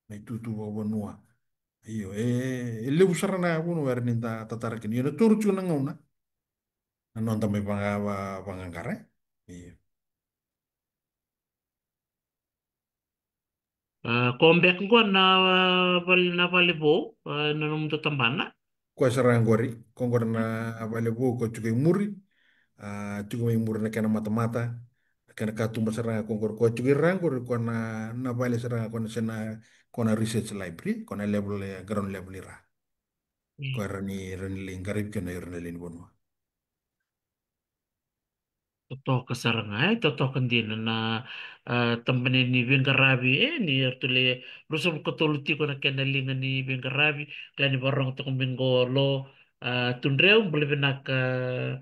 Na itutu vakavanua. Io, e, e levu sara na vanua era ni da tatara kina. Io, na toro tiko na gauna. Na noda mai vaga-, va-, vagagara, e? Io. A, ko beka qo na, a, vale, na vale vou, a, na nomudou tabana? Koya sara qori, ko qori na vale vou ko tiko i muri, a, tiko mai muri na kena matamata, na kena katuba sara ga ko qori, ko tiko i ra qori, ko na, na vale sara ga ko na sena, ko na research library, ko na level, e, ground level i ra. Ko era ni, era ni lai qaravi kina ira na lewe ni vanua. Totoka sara ga, e, totoka dina na, a, tabana ni veiqaravi, e, ni ratou le ruasagavulu ka tolu tiko na kena liga ni veiqaravi, kila ni vakarorogo toka mai qo Lo, a, Tudreu, bula vinaka,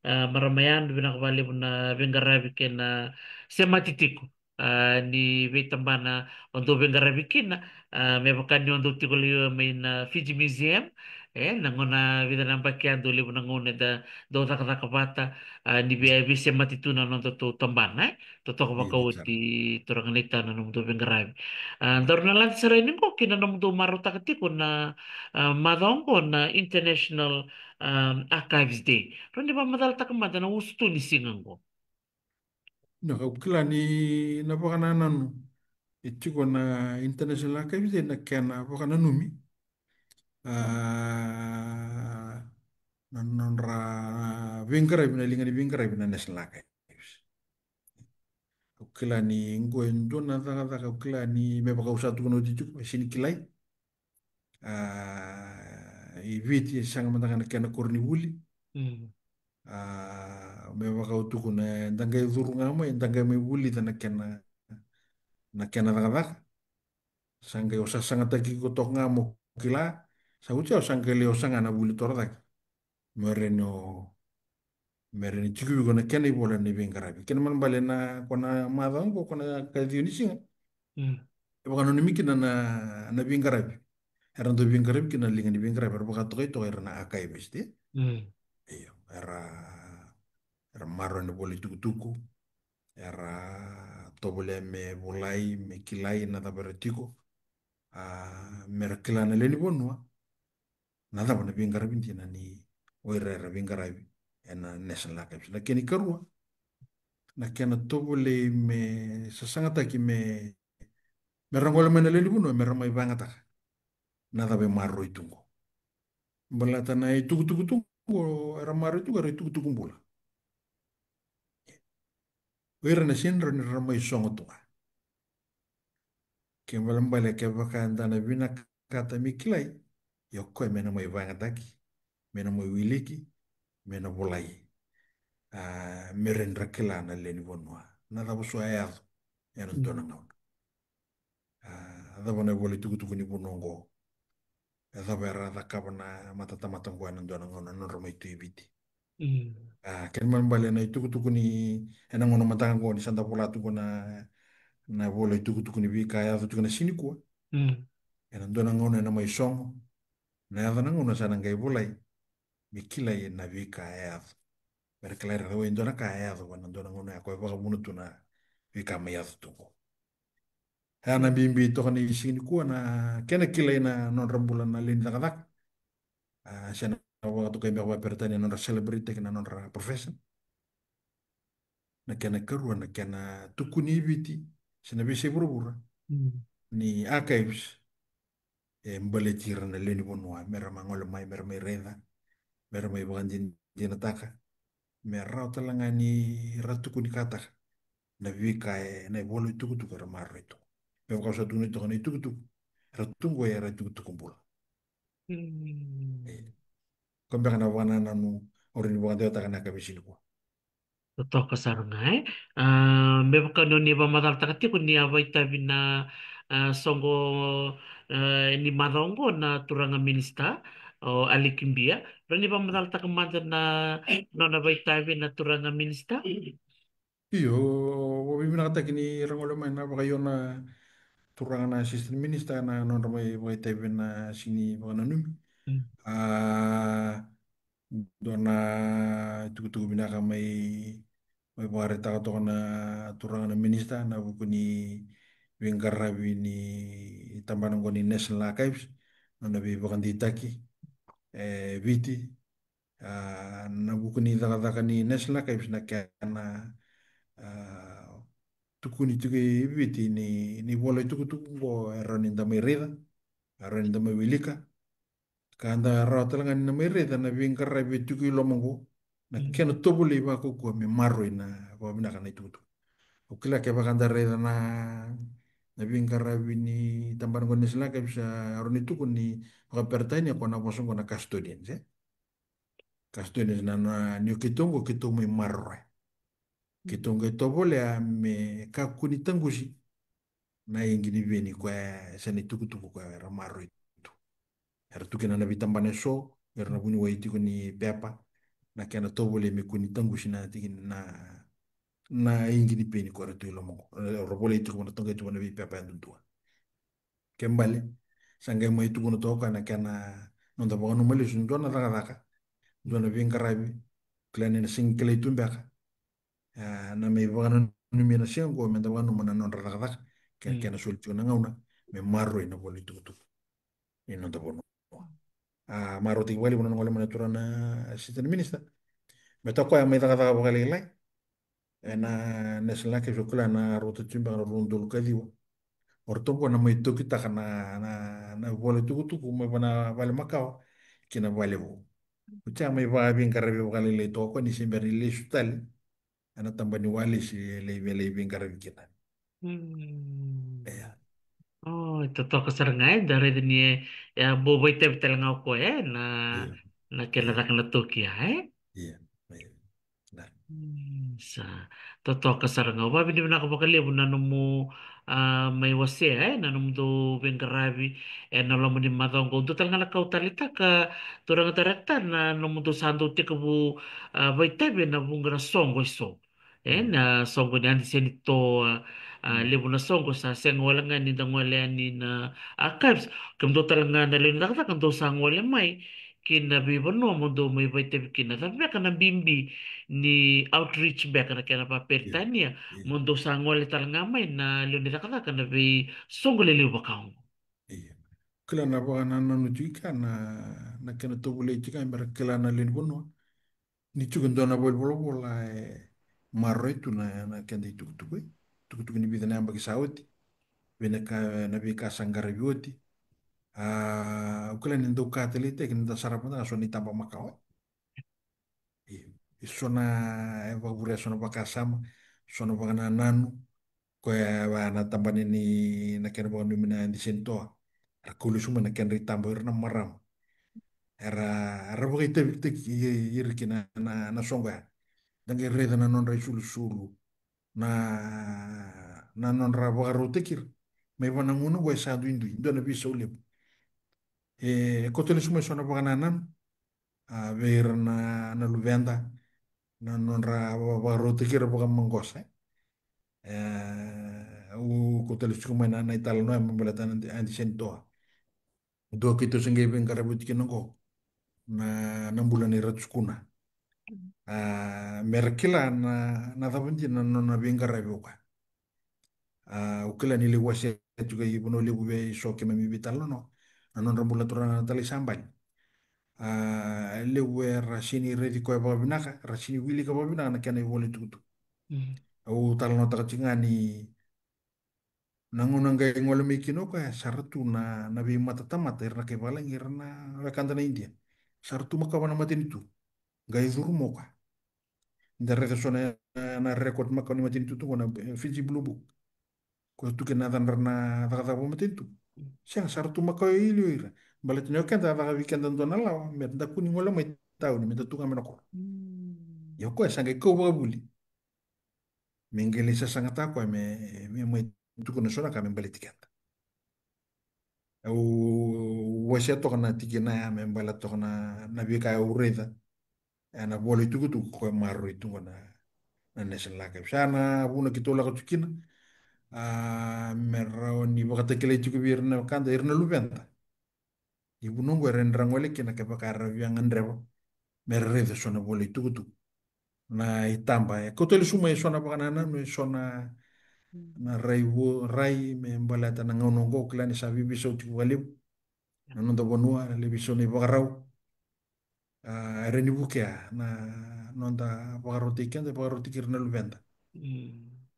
a, marama Yanu, vinaka vakalevu na veiqaravi kei na semati tiko. A, ni veitabana o dou veiqaravi kina, a, me vaka ni o dou tiko laiva mai na Fiji Museum, e, na gauna vica na yabaki ya dau levu na gauna eda dau cakacaka vata, a, ni vei, veisemati tu na nodatou tabana, e. Totoka vakaoti, turaga naita na nomudou veiqaravi. A, daru na lade sara yani qo ki na nomudou marautaka tiko na, a, macawa qo na International, a, Archives Day. Rawa ni vakamacalataka mada na usutu ni siga qo. Na, au kila ni na vakanananu e tiko na International Archives Day na kena vakananumi. A, na nodra veiqaravi, na liga ni veiqaravi na National Archives. Au kila ni qo e dua na cakacaka, au kila ni me vaka au sa tukuna oti tiko, e sega ni kilai. A, i Viti e sega mada ga na kena koronivuli. Mm. A, me vaka au tukuna, eda qai curu ga mai, eda qai mai vulica na kena, na kena cakacaka. Sa qai o sasagataki iko toka ga mo kila, sa oti au sa qai lai o saga na vuli torocake. Me rawa ni o, me rawa ni tiko vei iko na kena ivola ni veiqaravi. Kena ibalebale na, ko na macawa qo, ko na ka ciwa ni siga. Mm. E vakananumi kina na, na veiqaravi. Era dau veiqaravi kina na liga ni veiqaravi, era vakatokai toka ira na archivist, e? Mm. Io, era, era maroroya na vola itukutuku, era tovolea me volai, me kilai na cava era tiko. A, mera kila na lewe ni vanua na cava na veiqaravi dina ni o ira era veiqaravi ena National Archives. Na kena ikarua, na kena tovolei me sasagataki me, mera gole mai na lewe ni vanua, mera mai vakayagataka na cava e maroroi tu qo. Baleta na itukutuku tu qo era maroroi tu qo era itukutuku bula. O ira na sega ni rawa ni ra mai sogo tu ga. Kena ibalebale kevaka eda na vinakata me kilai, ia o koya me na mai vakayagataki, me na mai wiliki, me na volai. A, me rawa ni ra kila na lewe ni vanua na cava so e yaco ena dua na gauna. A, cava na ivola itukutuku ni vanua oqo. E cava era cakava na matatamata oqo ena dua na gauna na nodra mai tu i Viti. Mm. A, kena ibalebale na itukutuku ni, ena gauna mada ga oqo ni sa da vola tu qo na, na ivola itukutuku ni veika e yaco tiko na siga nikua. Mm. Ena dua na gauna ena mai sogo. Na yaco na gauna sa na qai volai. Me kilai na veika e yaco. Mera kilai ira, e dua na ka e yaco ena dua na gauna ya, koya e vakavuna tu na veika mai yaco tu qo. Ia na bibi toka ni siga nikua na kena kilai na nodra bula na lewe ni cakacaka. A, se na vakatokai beka vakaperitania na nodra celebrate-taki na nodra profession. Na kena ikarua na kena tukuni i Viti se na veiyasai vuravura. Mm. Ni archives e baleti ira na lewe ni vanua, mera mai gole mai, mera mai raica, mera mai vakadinadinataka, me rawa tale ga ni ra tukunikataka na veika e, na ivola itukutuku era maroroi tu. Me vaka au sa tukuna toka na itukutuku era tu qo era itukutuku bula. Mm. E. Koya beka na vakanananu o rawa ni vakadewataka na yakavi ni siga nikua. Totoka sara ga, e. A, me vaka ni o ni vakamacalataka tiko ni a vakaitavi na, a, soqo, e, ni macawa oqo na turaga minisita, o Aliki Bia. Rawa ni vakamacalataka mada na nona vakaitavi na turaga minisita? Io, vakavinavinakataki ni ra gole mai na vakaio na turaga na assistant minister na nodra mai vakaitavi na sini vakananumi. Mm. A, dua na itukutuku vinaka mai, mai vakaraitaka toka na turaga na minisita na vuku ni veiqaravi ni tabana oqo ni National Archives, nona veivakadeitaki e Viti. A, na vuku ni cakacaka ni National Archives na kena, a, tukuni tiko i Viti ni, ni vola itukutuku oqo e rawa ni da mai raica, e rawa ni da mai wilika. Ka da rawa tale ga ni na mai raica na veiqaravi e tiko i loma oqo, na kena tovolei vakaukauwa me maroroi na vakavinaka na itukutuku. Au kila kevaka da raica na, na veiqaravi ni tabana oqo ni National Archives, e rawa ni tukuni vakaperitania ko na vosa oqo na custodians, e? Custodians na, na, ni o keitou oqo keitou mai maroroya. Keitou qai tovolea me kakua ni taqusi na igi ni veni koya e sa na itukutuku koya era maroroi tu. Era tu kina na veitabana eso, era na vuniwai tiko ni pepa, na kena tovolei me kua ni taqusi na tiki na, na igi ni peni ko era tu i loma oqo. Era volai tiko na toqai tiko na veipepa yadudua. Ke bale, sa qai mai tukuna toka na kena noda vakanuma lesu, dua na cakacaka, dua na veiqaravi, kila ni na sega kilai tu beka. A, na mai vakananumi na siga oqo me da vakanuma na nodra cakacaka, ke, kena soli tiko na gauna, me maroroi na vola itukutuku ni noda vanua. A, marautaki vakalevu na nona gole mai na turaga na assistant minister. Me toka koya mai cakacaka vakalailai ena National Archives, au kila na rauta tiko beka na rua na udolu ka ciwa. O ratou qo na mai tokitaka na, na, na vola itukutuku mai vua na vale makawa ki na vale vou. Oti a mai vakaveiqaravi vakalailai toka koya ni se bera ni lesu tale ena taba ni walesi e lai, e lai veiqaravi kina. Mm. Ia. O, e totoka sara ga, e, da raica ni e, e a bau vakaitavi tale ga o koya, e, na, io, na kena, io, caka na toki ya, e? Io, io. Na. Mm, sa totoka sara ga. Au vakavinavinaka vakalevu na nomu, a, mai wasea, e, na nomudou veiqaravi ena loma ni macawa oqo. Dua tale ga na ka au taleitaka, turaga director, na nomudou sa dau tekivu, a, vakaitavi ena vuqa na soqo eso. E, mm, na soqo ni Adi Senitoa, a, mm, levu na soqo sa sega wale ga ni da gole yani na archives. Kemudou tale ga na lewe ni cakacaka dou sa gole mai ki na veivanua mo dou mai vakaitavi kina. Cava beka na bibi ni outreach beka na kena vakaperitania, io, io, mo dou sa gole tale ga mai na lewe ni cakacaka na veisoqo lelevu vaka oqo? Io. Kila na vakanananu tiko i kea na, na kena tovolei tiko ga me ra kila na lewe ni vanua ni tiko e dua na valenivolavola e maroroi tu na, na keda itukutuku, e. Tukutuku ni vica na yabaki sa oti, vei na ka, na veika sa qaravi oti. A, au kila ni dau ka taleitaki ni da sarava mada ga so na itaba makawa. E, e so na, e vakavurea so na vakasama, so na vakanananu, koya va na tabana ni, na kena vakananumi na Adi Senitoa. Era kau lesu mai na kedra itaba o ira na marama. Era, era vakaitavitaki i, i ira kina na, na, na soqo ya. Da qai raica na nodra isulusulu, na, na nodra vakarautaki ira. Mai vua na gauna oqo e sa duidui, dua na veisau levu. E, e kauta lesu mai so na vakanananu, a, vei ira na, na luveda, na nodra va-, vakarautaki ira vakamaqosa, e. E, au kauta lesu tiko mai na, na italanoa me baleta na Adi, Adi Senitoa. Dua keitou se qai veiqaravi oti kina oqo, na, na bula nei Ratu Sukuna. A, me ra kila na, na cava dina na nona veiqaravi o koya. A, au kila ni lai wasea tiko i Vanua Levu vei so keimami veitalanoa na nodra bula turaga na Talai Sabali. A, levu era sini raici koya vakavinaka, ra sini wilika vakavinaka na kena ivola itukutuku. Mm. Au talanoataka tiko ga ni na gauna qai gole mai kina o koya, sa ra tu na, na veimatatamata, ira na kai vakalagi, ira na wekada na Idia. Sa ra tu makawa na matanitu. Qai curu mai o koya. Da raica so na, na record makawa ni matanitu tu qo na, e, Fiji Blue Book. Koya tu kina na yacadra na cakacaka vakamatanitu. Sega, sa ra tu makawa i liu o ira. Baleta ni o keda a caka vei keda dua na lawa, me da kua ni gole mai tauni, me da tu ga mai na koro. Ia o koya sa qai kau vakavuli me qai lai sasagataka o koya me, me mai tukuna so na ka me baleti keda. Au wasea toka na tikina ya me baleta toka na, na veika au raica ena vola itukutuku ko e maroroi tu qo na, na National Archives. Sa na vuna keitou lako tu kina, a, me rawa ni vakatakilai tiko vei ira na wekada, ira na luveda. Ni vuna oqo era na gole kina kevaka era via gadreva me ra raica so na vola itukutuku. Na itaba e kauta lesu mai e so na vakanananu, e so na, na rai vo, rai me baleta na gauna oqo, kila ni sa veiveisau tiko vakalevu na noda vanua, na lai veisau na ivakarau. A, era ni vukea na noda vakarautaki keda, vakarautaki ira na luveda.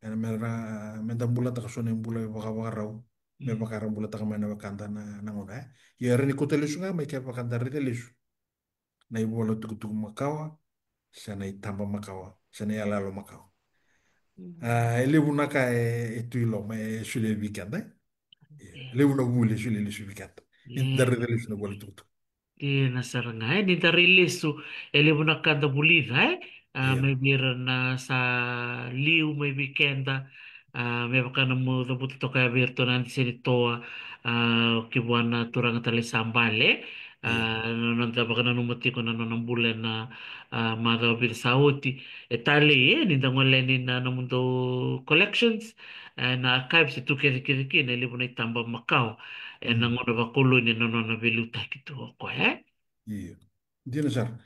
Ena me ra, me da bulataka so na ibula vakavakarau me vaka era bulataka mai na wekada na, na gauna, e. Ia era ni kauta lesu ga mai kevaka da raica lesu na ivola tukutuku makawa, se na itaba makawa, se na iyaloyalo makawa. A, e levu na ka e, e tu i loma, e solia vei keda, e. E levu na vuli e solia lesu vei keda ni da raica lesu na vola tukutuku. Dina sara ga, e, ni da rai lesu, e levu na ka da vulica, e. A, mai vei ira na sa liu mai vei keda, a, me vaka na nomu cavuta toka ya vei iratou na Adi Senitoa, a, ki vua na turaga Talai Sabale, a, na noda vakananuma tiko na nona bula ena, a, macawa vica sa oti. E talei, e, ni da gole yani na nomudou collections, e, na archives e tu kece kece kina, e levu na itaba makawa ena gauna vakoloni, ena nona veiliutaki tu o koya, e? Io. Dina sara.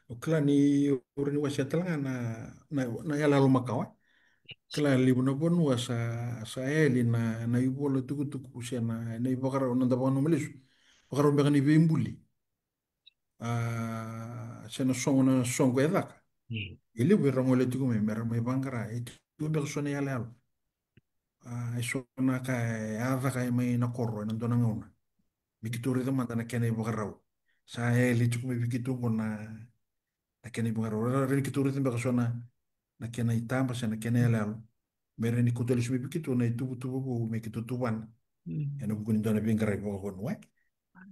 O kila ni o rawa ni wasea tale ga na, na, na iyaloyalo makawa, e? Kila levu na vanua sa, sa yali na, na ivola tukutuku se na, na ivakarau, na da vakananuma lesu. Vakarau beka ni veibuli, a, se na soqo, na soqo e caka. E levu era gole tiko mai me ra mai vaqara, e tiko beka so na iyaloyalo, a, e so na ka e a caka e mai na koro ena dua na gauna. Me keitou raica mada na kena ivakarau. Sa yali tiko mai vei keitou qo na, na kena ivakarau. Ra, ra, ni keitou raica beka so na, na kena itaba se na kena iyaloyalo, me ra ni kauta lesu mai vei keitou na ituvatuva vou me keitou tuvana ena vuku ni dua na veiqaravi vakavanua, e.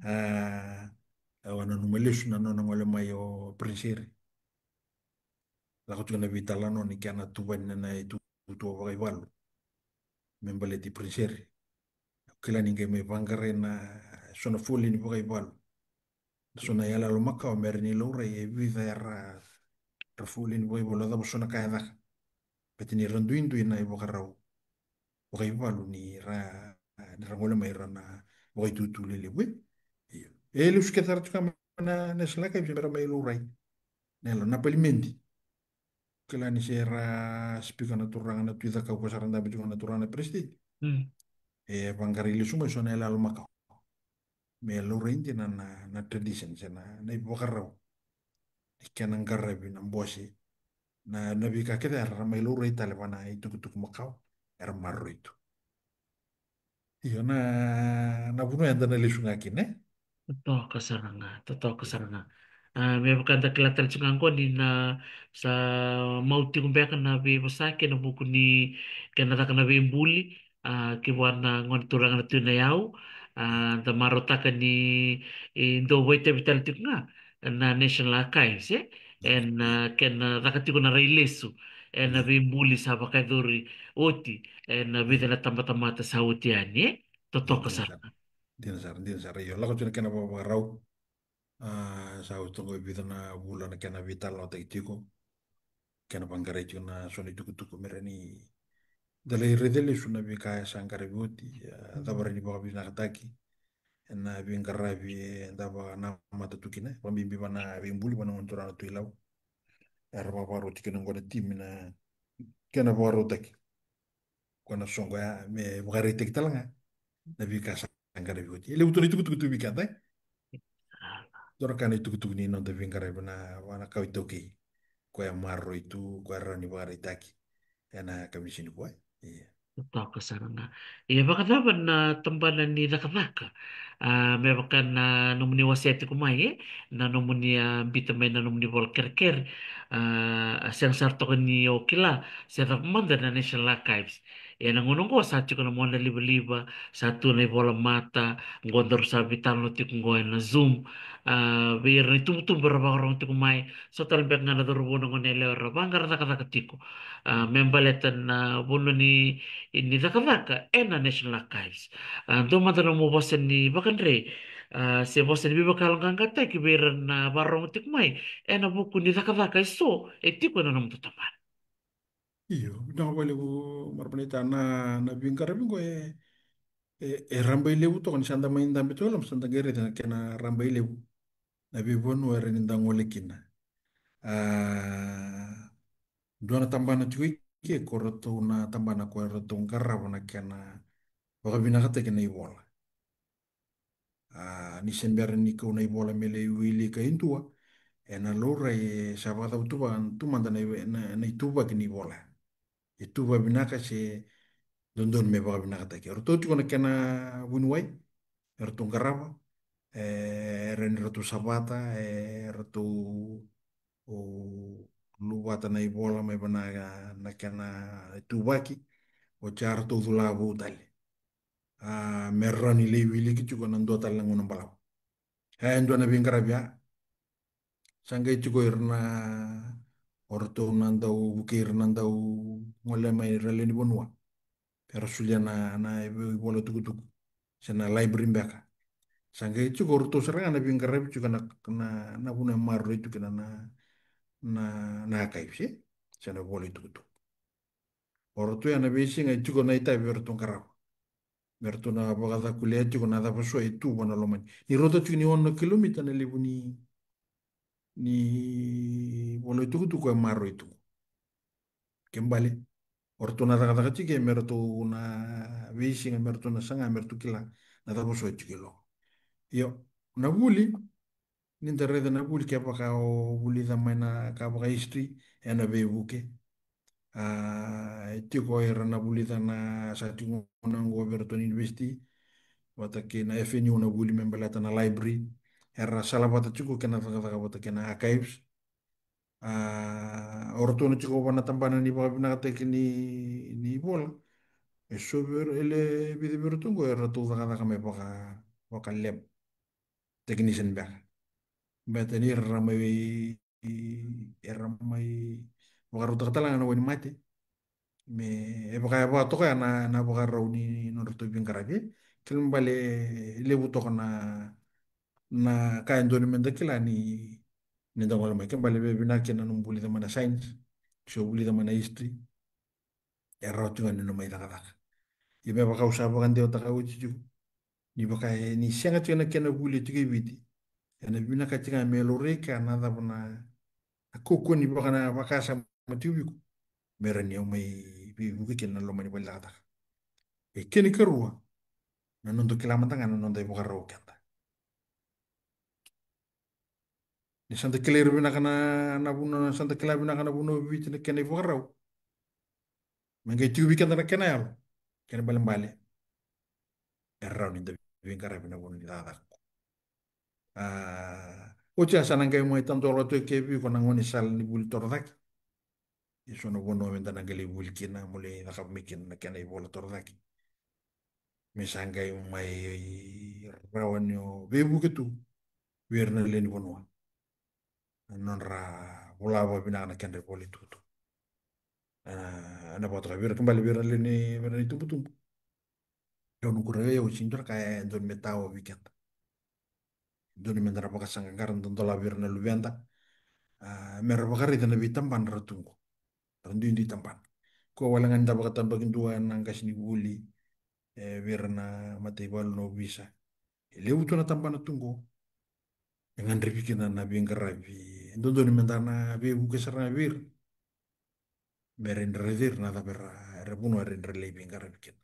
A, au a nanuma lesu na nona gole mai o Prince Harry. Lako tiko na veitalanoa ni kena tuvani na, na ituvatuva vakaivalu me baleti Prince Harry. Kila ni qai mai vaqarai na so na foleni vakaivalu, na so na iyaloyalo makawa me ra ni laurai, e vica era, ra foleni vakaivalu, a cava so na ka e caka. Baleta ni ra duidui na ivakarau vakaivalu ni ra, ni ra gole mai ira na vakaitutu lelevu, e. Io. E lesu kece sara tiko ga mai na, na National Archives me ra mai laurai. Na yalo na palimedi. Kila ni se ra speaker na turaga na Tui Cakau, ko sa ra dabe tiko na turaga na peresitedi. E vaqarai lesu mai so na iyaloyalo makawa me laurai dina na, na, na tradition se na, na ivakarau, na kena qaravi na bose, na, na veika kece era mai laurai tale va na itukutuku makawa era maroroi tu. Io, na, na vanua eda na lesu ga kina, e? Totoka sara ga, totoka sara ga. A, me vaka da kila tale tiko ga qo ni na sa mau tiko beka na veivosaki ena vuku ni kena caka na veibuli, a, ki vua na gone turaga na Tui Nayau, a, da marautaka ni, e, dau vakaitavi tale tiko ga na National Archives, e? Ena, a, kena caka tiko na rai lesu ena veibuli sa vakayacori oti ena vica na tabatamata sa oti yani, e? Totoka sara. Dina sara, dina sara. Io, lako tiko na kena vakavakarau. A, sa oti toka e vica na vula na kena veitalanoataki tiko, kena vaqarai tiko na so na itukutuku me ra ni da lai raica lesu na veika e sa qaravi oti, a, cava ra ni vakavinakataki ena veiqaravi eda vakanamata tu kina, vakabibi va na veibuli, va na gone turaga na Tui Ilavo. Era vakavakarautaki kina qo na timi na kena vakarautaki. Ko na soqo ya me vakaraitaki tale ga na veika sa qaravi oti. E levu tu na itukutuku tu vei keda, e? Dua na ka na itukutuku ni noda veiqaravi na, va na kawa iTaukei. Koya e maroroi tu, koya e rawa ni vakaraitaki ena kamisini vua, e? Ia. Totoka sara ga. Ia, vakacava na tabana ni cakacaka, a, me vaka na nomuni wasea tiko mai, e? Na nomuni, a, bita mai na nomuni vola kerekere, a, a sega sara toka ni o kila se cava mada na National Archives. Ia na gauna oqo sa tiko na mona livaliva, sa tu na ivola mata, oqo daru sa veitalanoa tiko oqo ena Zoom. A, vei ira na itubutubu era vakarogo tiko mai, so tale beka ga na cauravou, na goneyalewa era vaqara cakacaka tiko. A, me baleta na vanua ni, ni cakacaka ena National Archives. A, dua mada na nomu vosa ni vakadrei, a, se vosa ni veivakayaloqaqataki vei ira na vakarogo tiko mai, ena vuku ni cakacaka eso e tiko ena nomudou tabana. Io, vinaka vakalevu, marama naita. Na, na veiqaravi oqo e, e, e rabailevu toka, ni sa da mai dabe toka e loma, sa da qai raica na kena rabailevu. Na veivanua e rawa ni da gole kina. A, dua na tabana tiko i ke, ko ratou na tabana ko ratou qarava na kena vakavinakataki na ivola. A, ni se bera ni kau na ivola me lai wilika e dua, ena laurai e sa vakacava tu va, tu mada na ive-, na, na ituvaki ni ivola. E tu vavinaka se dodonu me vakavinakataki. E ratou tiko na kena vuniwai, e ratou qarava, e, e rawa ni ratou savata, e ratou o luvata na ivola mai vana na kena ituvaki, oti a ratou cula vou tale. A, me rawa ni lai wiliki tiko na dua tale na gauna balavu. E dua na veiqaravi a. Sa qai tiko ira na, o ratou na dau vukei ira na dau gole mai ira lewe ni vanua. Era solia na, na ivola tukutuku. Se na library beka. Sa qai tiko o ratou sara ga na veiqaravi tiko na, na, na vanua e maroroi tu kina na, na, na archives, e? Se na ivola tukutuku. O ratou ya na veisiga e tiko na itavi e ratou qarava. Me ratou na vakacakulea tiko na cava so e tu vana lomani. Ni rauta tiko ni ono na kilomita na levu ni, ni ivola tukutuku e maroroi tu. Ke bale, o ratou na cakacaka tiko, me ratou na veisiga, me ratou na saga, me ratou kila na cava so e tiko e loma. Io, na vuli, ni da raica na vuli, kevaka o vulica mai na ka vaka history, ena veivuke. A, e tiko ira na vulica na sa tiko na qo vei iratou na university, vata kei na F N U na vuli me baleta na library. Era salavata tiko kei na cakacaka vata kei na archives. A, o ratou na tiko vana tabana ni vakavinakataki ni, ni ivola. E so vei ira, e le vica vei iratou qo, e ratou cakacaka me vaka, vaka lab technician beka. Beta ni ra mai, era mai vakarautaka tale ga na wainimate. Me, e vaka, e vaka toka ya na, na vakarau ni nodratou veiqaravi. Kena bale, e levu toka na, na ka e dodonu me da kila ni, ni da gole mai. Kena bale, veivinaka kina na nomu vulica mai na science, se o vulica mai na history. E rawa tiko ga ni na mai cakacaka. Ia me vaka au sa vakadewataka oti tiko. Ni vaka e, ni sega tiko na kena vuli tiko e Viti. Ena vinaka tiko ga me laurai kea na cava na, na kaukauwa ni vaka na vakasama tiko vei iko. Me rawa ni o mai veivuke kina na loma ni vale ni cakacaka. E kena ikarua, na noda kila mada ga na noda ivakarau o keda. Ni sa da kilai ira vinaka na, na vanua, sa da kila vinaka na vanua o Viti na kena ivakarau. Me qai tiko vei keda na kena yalo, kena ibalebale, e rawa ni da veiqaravi na vanua ni cakacaka. A, oti ya sa na qai mai tadola tu e ke vei iko na gaunisala ni vuli torocake. E so na vanua me da na qai lai vuli kina, mo lai cakava mai kina na kena ivola torocake. Me sa qai mai rawa ni o veivuke tu vei ira na lewe ni vanua. Na nodra vola vakavinaka na kedra ivola itukutuku. A, ena vakatoka vei ira, kena bale vei ira na lewe ni, vei ira na itubutubu. Dau noqu raica, au sega ni dua na ka e dodonu me tawa vei keda. Dodonu me da na vakasaqaqara, da dola vei ira na luveda. A, me ra vakaraica na veitabana ra tu qo. Ra duidui tabana. Ko wale ga ni da vakatabakidua na qasenivuli, e, vei ira na mataivalu, na ovisa. E levu tu na tabana tu qo. E gadrevi kina na veiqaravi. E dodonu me da na veivuke sara ga vei ira. Me ra raici ira na cava era, era vanua era, era lai veiqaravi kina.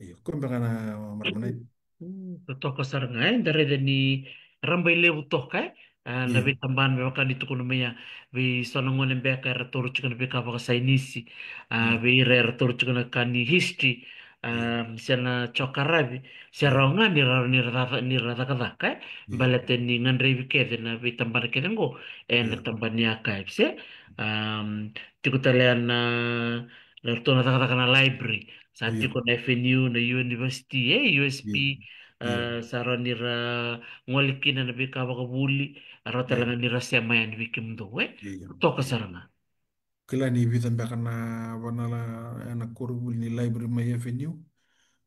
Io, ko beka na marama na. Mm, totoka sara ga, e, da raica ni rabailevu toka, e. A, na, io, veitabana me vaka ni tukuna mai ya, vei so na gone beka era taura tiko na veika vakasainisi, a, io, vei ira era taura tiko na ka ni history, a, io, se na geography, se rawa ga ni ra, ni ra caka, ni ra cakacaka, e. Io. Baleta ni gadrevi kece na veitabana kece qo, e, na, io, tabana ni archives, e. Am, tiko tale ya na, na ratou na cakacaka na library. Sa tiko na F N U, na university, e, U S P, a, sa rawa ni ra gole kina na veika vakavuli, a rawa tale ga ni ra sema yani vei kemudou, e? Toka sara ga. Kila ni vica beka na vanala ena koronivuli ni library mai F N U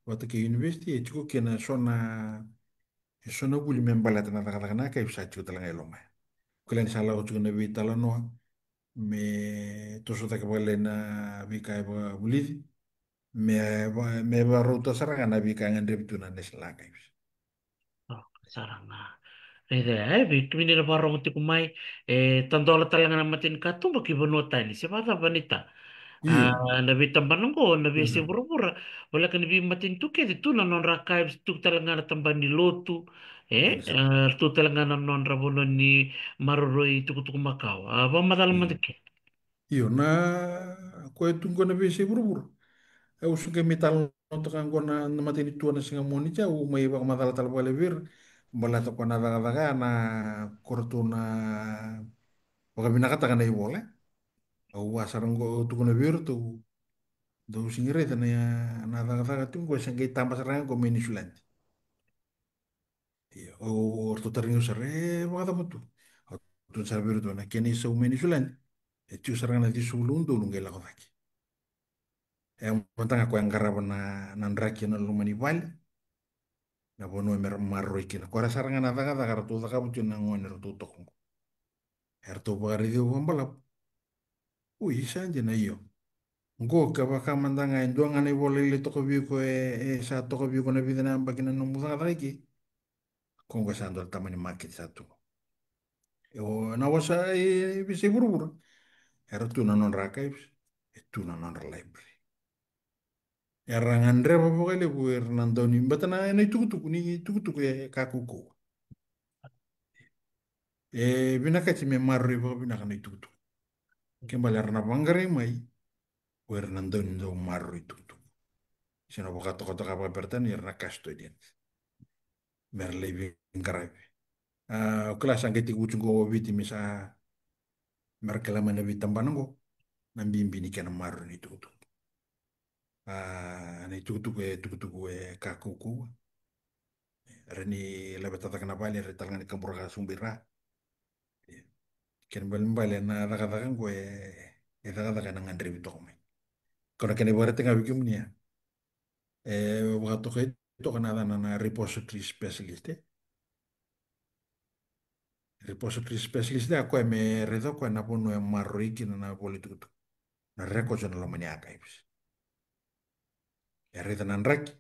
vata kei university, e tiko kina eso na, eso na vuli me baleta na cakacaka na archives sa tiko tale ga e loma ya. Kila ni sa lako tiko na veitalanoa me toso cake vakalailai na veika e vakavulici, me va-, me vakarauta sara ga na veika e gadrevi tu na National Archives. Toka sara ga. Raica, e, vei kemuni na vakarorogo tiko mai, e tadola tale ga na matanikatuba ki vanua tani, se vakacava ni ta. A, na veitabana oqo, na veiyasai vuravura, voleka ni veimatanitu kece tu na nodra archives, tu tale ga na tabana ni lotu, e, a, tu tale ga na nodra vanua ni maroroi tukutuku makawa. A, vakamacala mada ke. Io, na, koya tu qo na veiyasai vuravura. Au sa qai mai talanoataka qo na, na matanitu ena siga Moniti, au mai vakamacala tale vakalevu vei ira. Baleta ko na cakacaka ya na ko ratou na vakavinakataka na ivola. Au a sara qo, au tukuna vei iratou, dou sega ni raica na, na cakacaka tiko qo, e sa qai taba sara ga qo mai Niusiladi. Io, o, o ratou tarogi au sara, e vakacava tu? Au tukuna sara vei iratou, na kena isau mai Niusiladi, e tiko sara ga na ciwasagavulu na udolu qai lako cake. E mada ga koya e qarava na, na draki ena loma ni vale, na vanua me ra maroroi kina. Koya sara ga na cakacaka ratou cakava tu na gone ratou toka qo. Eratou vakaraici au vakabalavu. Ui, sa dina, io. Qo kevaka mada ga e dua ga na ivola lailai toka vei iko, e, e sa toka vei iko na vica na yabaki na nomu cakacaka i ke, ko qo sa dua na tamani maketi sa tu. E, o, na wasa e, e veiyasai vuravura, era tu na nodra archives, e tu na nodra library. Era gadreva vakalevu o ira na dauniveibati, na, na itukutuku, ni itukutuku e ka kaukauwa. E vinakati me maroroi vakavinaka na itukutuku. Kena ibalebale era na vaqarai mai o ira na daunidau maroroi tukutuku. Se na vakatokatoka vakaperitania, o ira na custodians. Me ra lai veiqaravi. A, au kila sa qai tekivu tiko qo o Viti me sa, me ra kila mai na veitabana qo na bibi ni kena maroroi na itukutuku. A, na itukutuku e tukutuku e ka kaukauwa. Era ni laveta cake na vale, era tale ga ni kaburaka sobu i ra. Kena ibalebale na cakacaka qo e, e cakacaka ena gadrevi toka mai. Ko na kena ivakaraitaki ga vei kemuni ya. E vakatokai toka na yacana na repository specialist, e. Repository specialist, a koya me raica o koya na vanua e maroroi kina na ivola itukutuku. Na records ena loma ni archives. E raica na draki.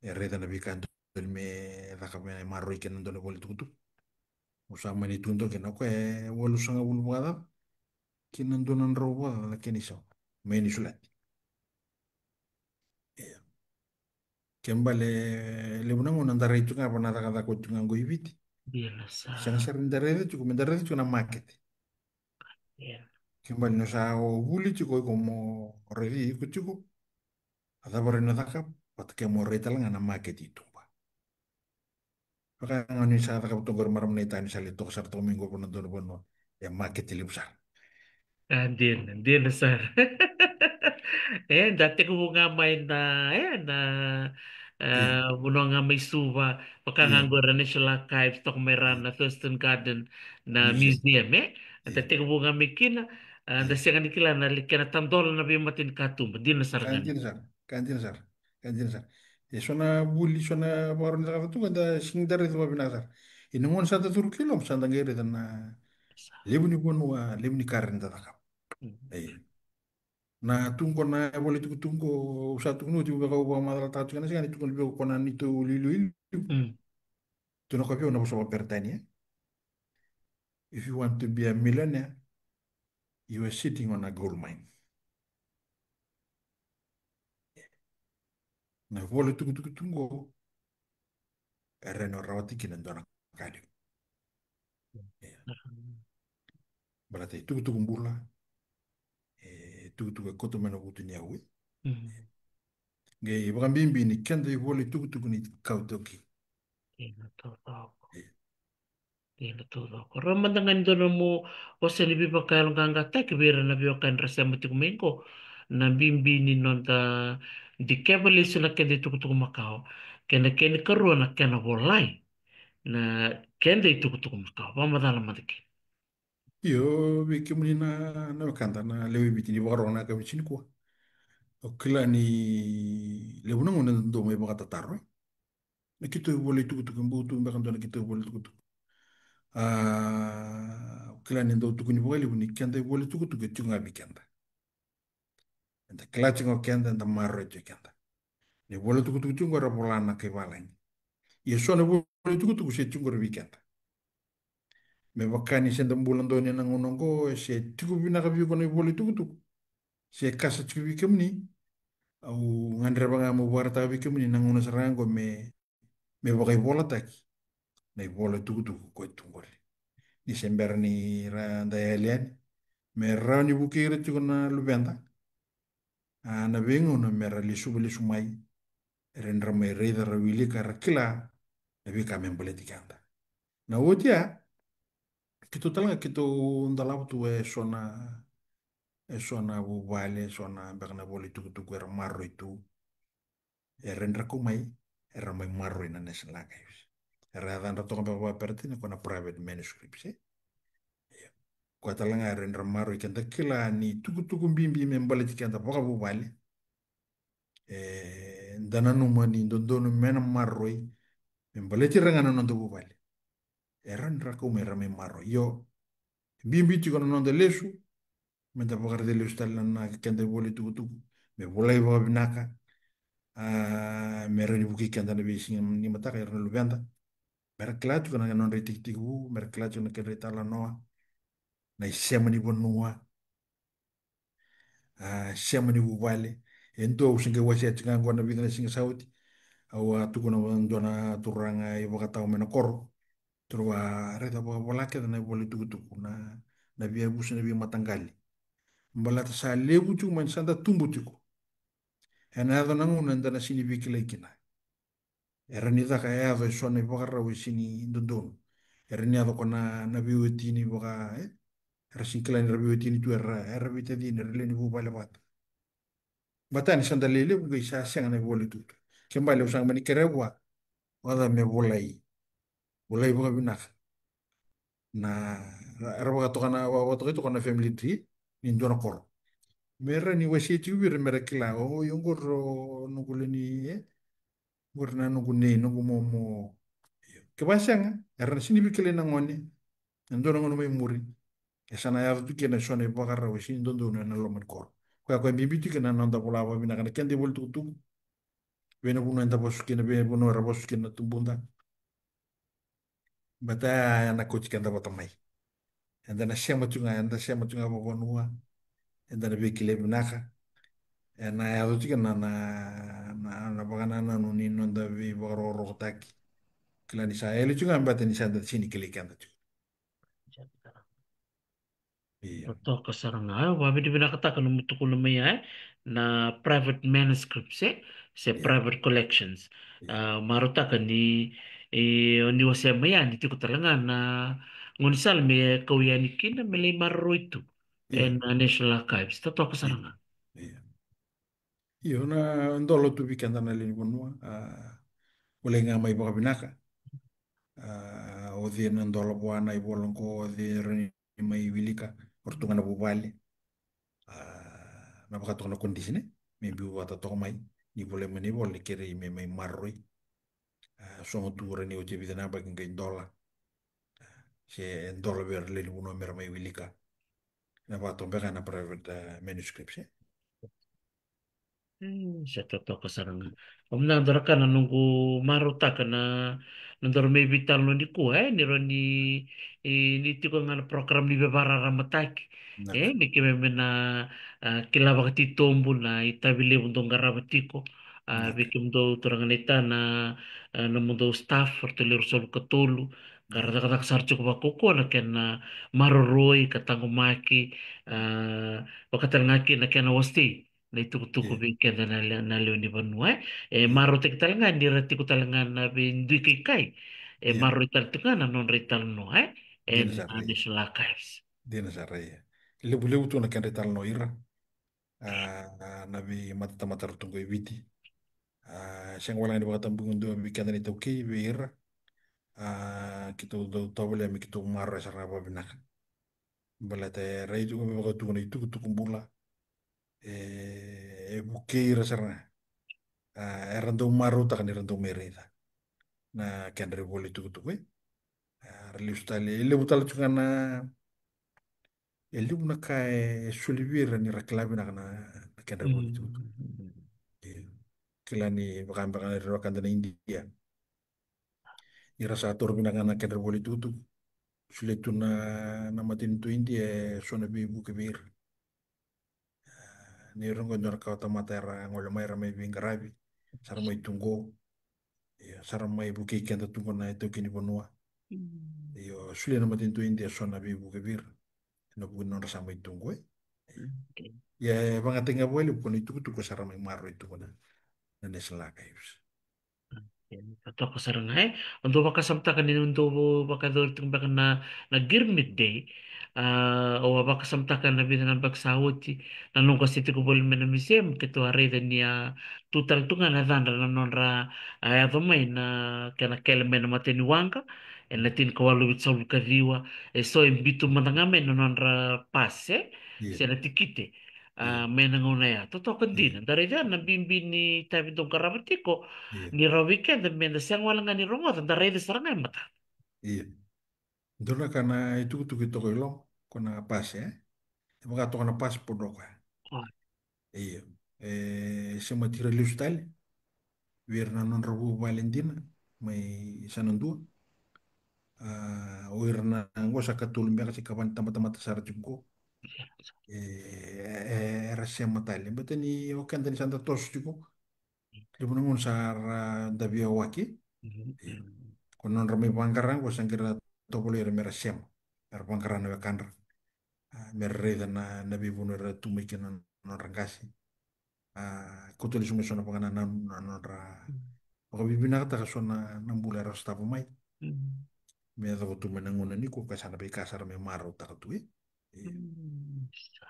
E raica na veika dodonu me caka me maroroi kina na dua na ivola itukutuku. Au sa mani tukuna toka kina o koya e walusagavulu vakacaca kina dua na drau vakacaca na kena isau. Mai Niusiladi. Ia. Kena ibalebale levu na gauna da rai tu ga va na cakacaka oti tu ga qo i Viti. Dina sara. Sega sara ni da raica tiko, me da raica tiko na makete. Ia. Kena ibalebale ni o sa o vuli tiko iko mo raici iko tiko. A cava rawa ni o cakava, vata kei mo rai tale ga na makete i tuba. Vaka ga ni sa cakava toka qori marama na itau ni sa lai toka sara toka mai qo vua na dua na vanua e makete levu sara. A, dina, dina sara. E, da tekivu ga mai na, e, na, e, vanua ga mai Suva, vaka ga qori na National Archives, toka mai ra na Thurston Garden, na museum, e. Da tekivu ga mai kina, a, da sega ni kila na kena tadola na veimatani katuba, dina sara ga. Ka dina sara, ka dina sara. Ka dina sara. E so na vuli, so na vakarau ni cakacaka tu ga da sega ni da raica vakavinaka sara. Ia na gauna sa da curu ki loma sa da qai raica na levu ni vanua, levu ni ka rawa ni da cakava. Io. Na tu qo na ivola itukutuku qo, au sa tukuna oti, vaka au vakamacalataka tiko ena siga ni tukuna vei au ko na neitou iliuliu. Tukuna ko vei au na vosa vakaperitania. If you want to be a millionaire, you are sitting on a gold mine. Na ivola tukutuku tu qo e rawa ni o rawata kina e dua na ka levu. Baleta e tukutuku bula, e tukutuku e koto mai na vutu ni yau. Qai vakabibi ni keda ivola tukutuku ni kau taukei. Ena taucoko. Ena taucoko. Rawa mada ga ni dua nomu vosa ni veivakayaloqaqataki vei ira na veiwekani ra sema tiko mai qo. na bibi ni noda dikeva lesu na keda itukutuku makawa, kei na kena ikarua na kena volai na keda itukutuku makawa. Vakamacala mada kina. Io, vei kemuni na, na wekada na lewe i Viti ni vakarorogo ena yakavi nikua. Au kila ni levu na gauna eda dau mai vakatataro, e. Na keitou ivola itukutuku, e bau tu beka dua na keitou ivola itukutuku. A, au kila ni dau tukuni vakalevu ni keda ivola itukutuku e tiko ga vei keda. Eda kila tiko ga o keda, eda maroroya tiko o keda. Na ivola itukutuku tiko qo era vola na kai valagi. Ia so na ivola itukutuku se tiko qori vei keda. Me vaka ni se da bula donuya na gauna oqo, se tiko vinaka vei iko na ivola itukutuku, se kasa tiko vei kemuni, au gadreva ga meu vakaraitaka vei kemuni na gauna sara ga oqo me, me vakaivolataki na ivola itukutuku ko e tu qori. Ni se bera ni ra da yali yani, me rawa ni vukei ira tiko na luveda, a, na veigauna me ra lesuva lesu mai, era dra mai raica, ra wilika, ra kila na veika me baleti keda. Na oti ya, keitou tale ga keitou dolava tu e so na, e so na vuvale, e so na beka na ivola itukutuku era maroroi tu. Era dra kau mai, era mai maroroi na National Archives. Era yacadra toka beka vakaperitania ko na private manuscripts, e? Io. Koya tale ga era dra maroroi, keda kila ni tukutuku bibi me baleti keda vakavuvale. E, da nanuma ni dodonu me na maroroi, me baleti ira ga na noda vuvale. Era dra kau mai, era mai maroroi. Io, bibi tiko na noda lesu, me da vakaraica lesu tale na, na keda ivola itukutuku, me volai vakavinaka, a, me rawa ni vukei keda na veisiga ni mataka, ira na luveda. Me ra kila tiko na nodra itekitekivu, me ra kila tiko na kedra italanoa, na isema ni vanua, a, sema ni vuvale. E dua au se qai wasea tiko ga qo na vica na siga sa oti. Au a tukuna vua e dua na turaga ivakatawa mai na koro. Turaga, raica, vakavola kece na ivola itukutuku, na, na veiyavusa, na veimataqali. Baleta sa levu tiko mai ni sa da tubu tiko. Ena yaco na gauna eda na sega ni veikilai kina. Era ni caka, e yaco e so na ivakarau e sega ni dodonu. Era ni yaco ko na, na veiwatini vaka, e? Era sega ni kila ni ra veiwatini tu, era, era veitacini, era lewe ni vuvale vata. Baleta ni sa da lelevu qai sa sega na ivola itukutuku. Ke bale au sa mani kerea vua, vata me volai. Volai vakavinaka. Na, era vakatoka na, vakatoka toka na family tree ni dua na koro. Me ra ni wasea tiko vei ira me ra kila, o, io qori o noqu lewe ni, e? Qori na noqu nei, noqu momo. Io. Kevaka sega, era na sega ni veikilai na gone. E dua na gauna mai muri, e sa na yaco tu kina e so na ivakarau e sega ni dodonu ena loma ni koro. Koya, koya e bibi tu kina na noda vola vakavinaka na keda ivola itukutuku. Vei na vanua eda vasu kina, vei na vanua era vasu kina na tubuda. Baleta ya na kauti keda vata mai. Eda na sema tu ga, eda sema tu ga vakavanua. Eda na veikilai vinaka. Ena yaco tiko na, na, na, na vakanananu ni noda veivakarokorokotaki. Kila ni sa yali tiko ga baleta ni sa da sega ni kilai keda tiko. Io. Totoka sara ga. Au vakavinavinakataka nomu tukuna mai ya, e? Na private manuscripts, e? Se private collections. Io. A, marautaka ni, e, o ni wasea mai ya ni tiko tale ga na gaunisala me kau yani kina me lai maroroi tu. Io. Ena National Archives. Totoka sara ga. Io. Io, na dola tu vei keda na lewe ni vanua, a, volai ga mai vakavinaka. A, o cei na dola vua na ivola oqo, o cei rawa ni mai wilika, o ratou ga na vuvale. A, na vakatoka na condition, e? Me biu vata toka mai, ni volai mai na ivola, ni kerei me mai maroroi. A, sogo tu, rawa ni oti e vica na yabaki qai dola. Se dola vei ira na lewe ni vanua me ra mai wilika. Na vakatoka beka na private, e, manuscripts, e? E, se totoka sara ga. Au na dua na ka na noqu marautaka na, na dua na mai veitalanoa nikua, e, ni rawa ni, e, ni tiko ga na program ni veivakararamataki. E, ni keimami na, a, kila vakatitobu na itavi levu dou qarava tiko. A, vei kemudou turaga naita, na, a, nomudou staff, ratou lewe ruasagavulu ka tolu, ka ra cakacaka sara tiko vakaukauwa na kena maroroi ka taqomaki, a, vaka tale ga kina na kena wasei na itukutuku vei keda na le-, na lewe ni vanua, e. E marautaki tale ga ni ra tiko tale ga na veidui kaikai. E maroroi tale tiko ga na nodra italanoa, e. Ena National Archives. Dina sara, ia. Levulevu tu na kedra italanoa ira. a, na veimatatamata ra tu qo e Viti. A, sega wale ga ni vakatabui dua vei keda na iTaukei vei ira. A, keitou dau tovolea me keitou maroroya sara ga vakavinaka. Baleta e rai tiko me vaka tu na itukutuku bula. E, e vukei ira sara ga. A, era dau marautaka ni ra dau mai raica na kedra ivola itukutuku, e. A, ra lesu tale, e levu tale tiko ga na, e levu na ka e soli vei ira ni ra kila vinaka na, na kedra ivola itukutuku. Mm. Io. Kila ni vaka beka na ira vaka na Idia. Ni ra sa toro vinaka na kedra ivola itukutuku. Solia tu na, na matanitu Idia e so na veivuke vei ira. Ni ra qo e dua na kawa tamata era gole mai, ra mai veiqaravi, sa ra mai tu qo. Io, sa ra mai vukei keda tu qo na itaukei ni vanua. Mm. Io, solia na matanitu Idia e so na veivuke vei ira ena vuku ni nodra sa mai tu qo, e. Mm, okay. Ia, e vakayagataki ga vakalevu ko na itukutuku sa ra mai maroroi tu qo na, na National Archives. Totoka sara ga, e. O dou vakasamataka ni dou vakayacori tiko beka na, na Girmit Day. A, au a vakasamataka na vica na yabaki sa oti, na noqu a se tiko voli mai na museum, keitou a raica ni a tu tale tu ga na yacadra na nodra, a, yaco mai na kena kele mai na mataniwaqa ena tinikawalu vitusagavulu ka ciwa. E so e biu tu mada ga mai na nodra pass, e? Io. Se na tikite. A, io, mai na gauna ya. Totoka dina. Io. Da raica na bibi ni itavi dou qarava tiko. Io. Ni rawa vei keda meda sega wale ga ni rogoca, da raica sara ga e matada. Io. Dua na ka na itukutuku e toka i loma, ko na pass, e? E vaka toka na pass po dro koya. Oi. Io. E semati ira lesu tale vei ira na nodra vuvale dina mai Yasana Dua. A, o ira na qo sa katolu beka se ka va ni tabatamata sara tiko qo. E, e, era sema tale. Baleta ni o keda ni sa da toso tiko, levu na gauna sa ra, da via waki. Mhm. Io. Ko na nodra mai vaqara qo sa qai ra tovolea ira me ra sema, me ra vaqara na wekadra. A, me ra raica na, na veivanua era tu mai kina na nodra qase. A, kauta lesu mai so na vakanananu na nodra, mm, vakavinavinakataka so na, na bula era sotava mai. Mm. Me yacova tu mai na gauna nikua, ka sa na veika sara me marautaka tu, e. Io. Mm, sa.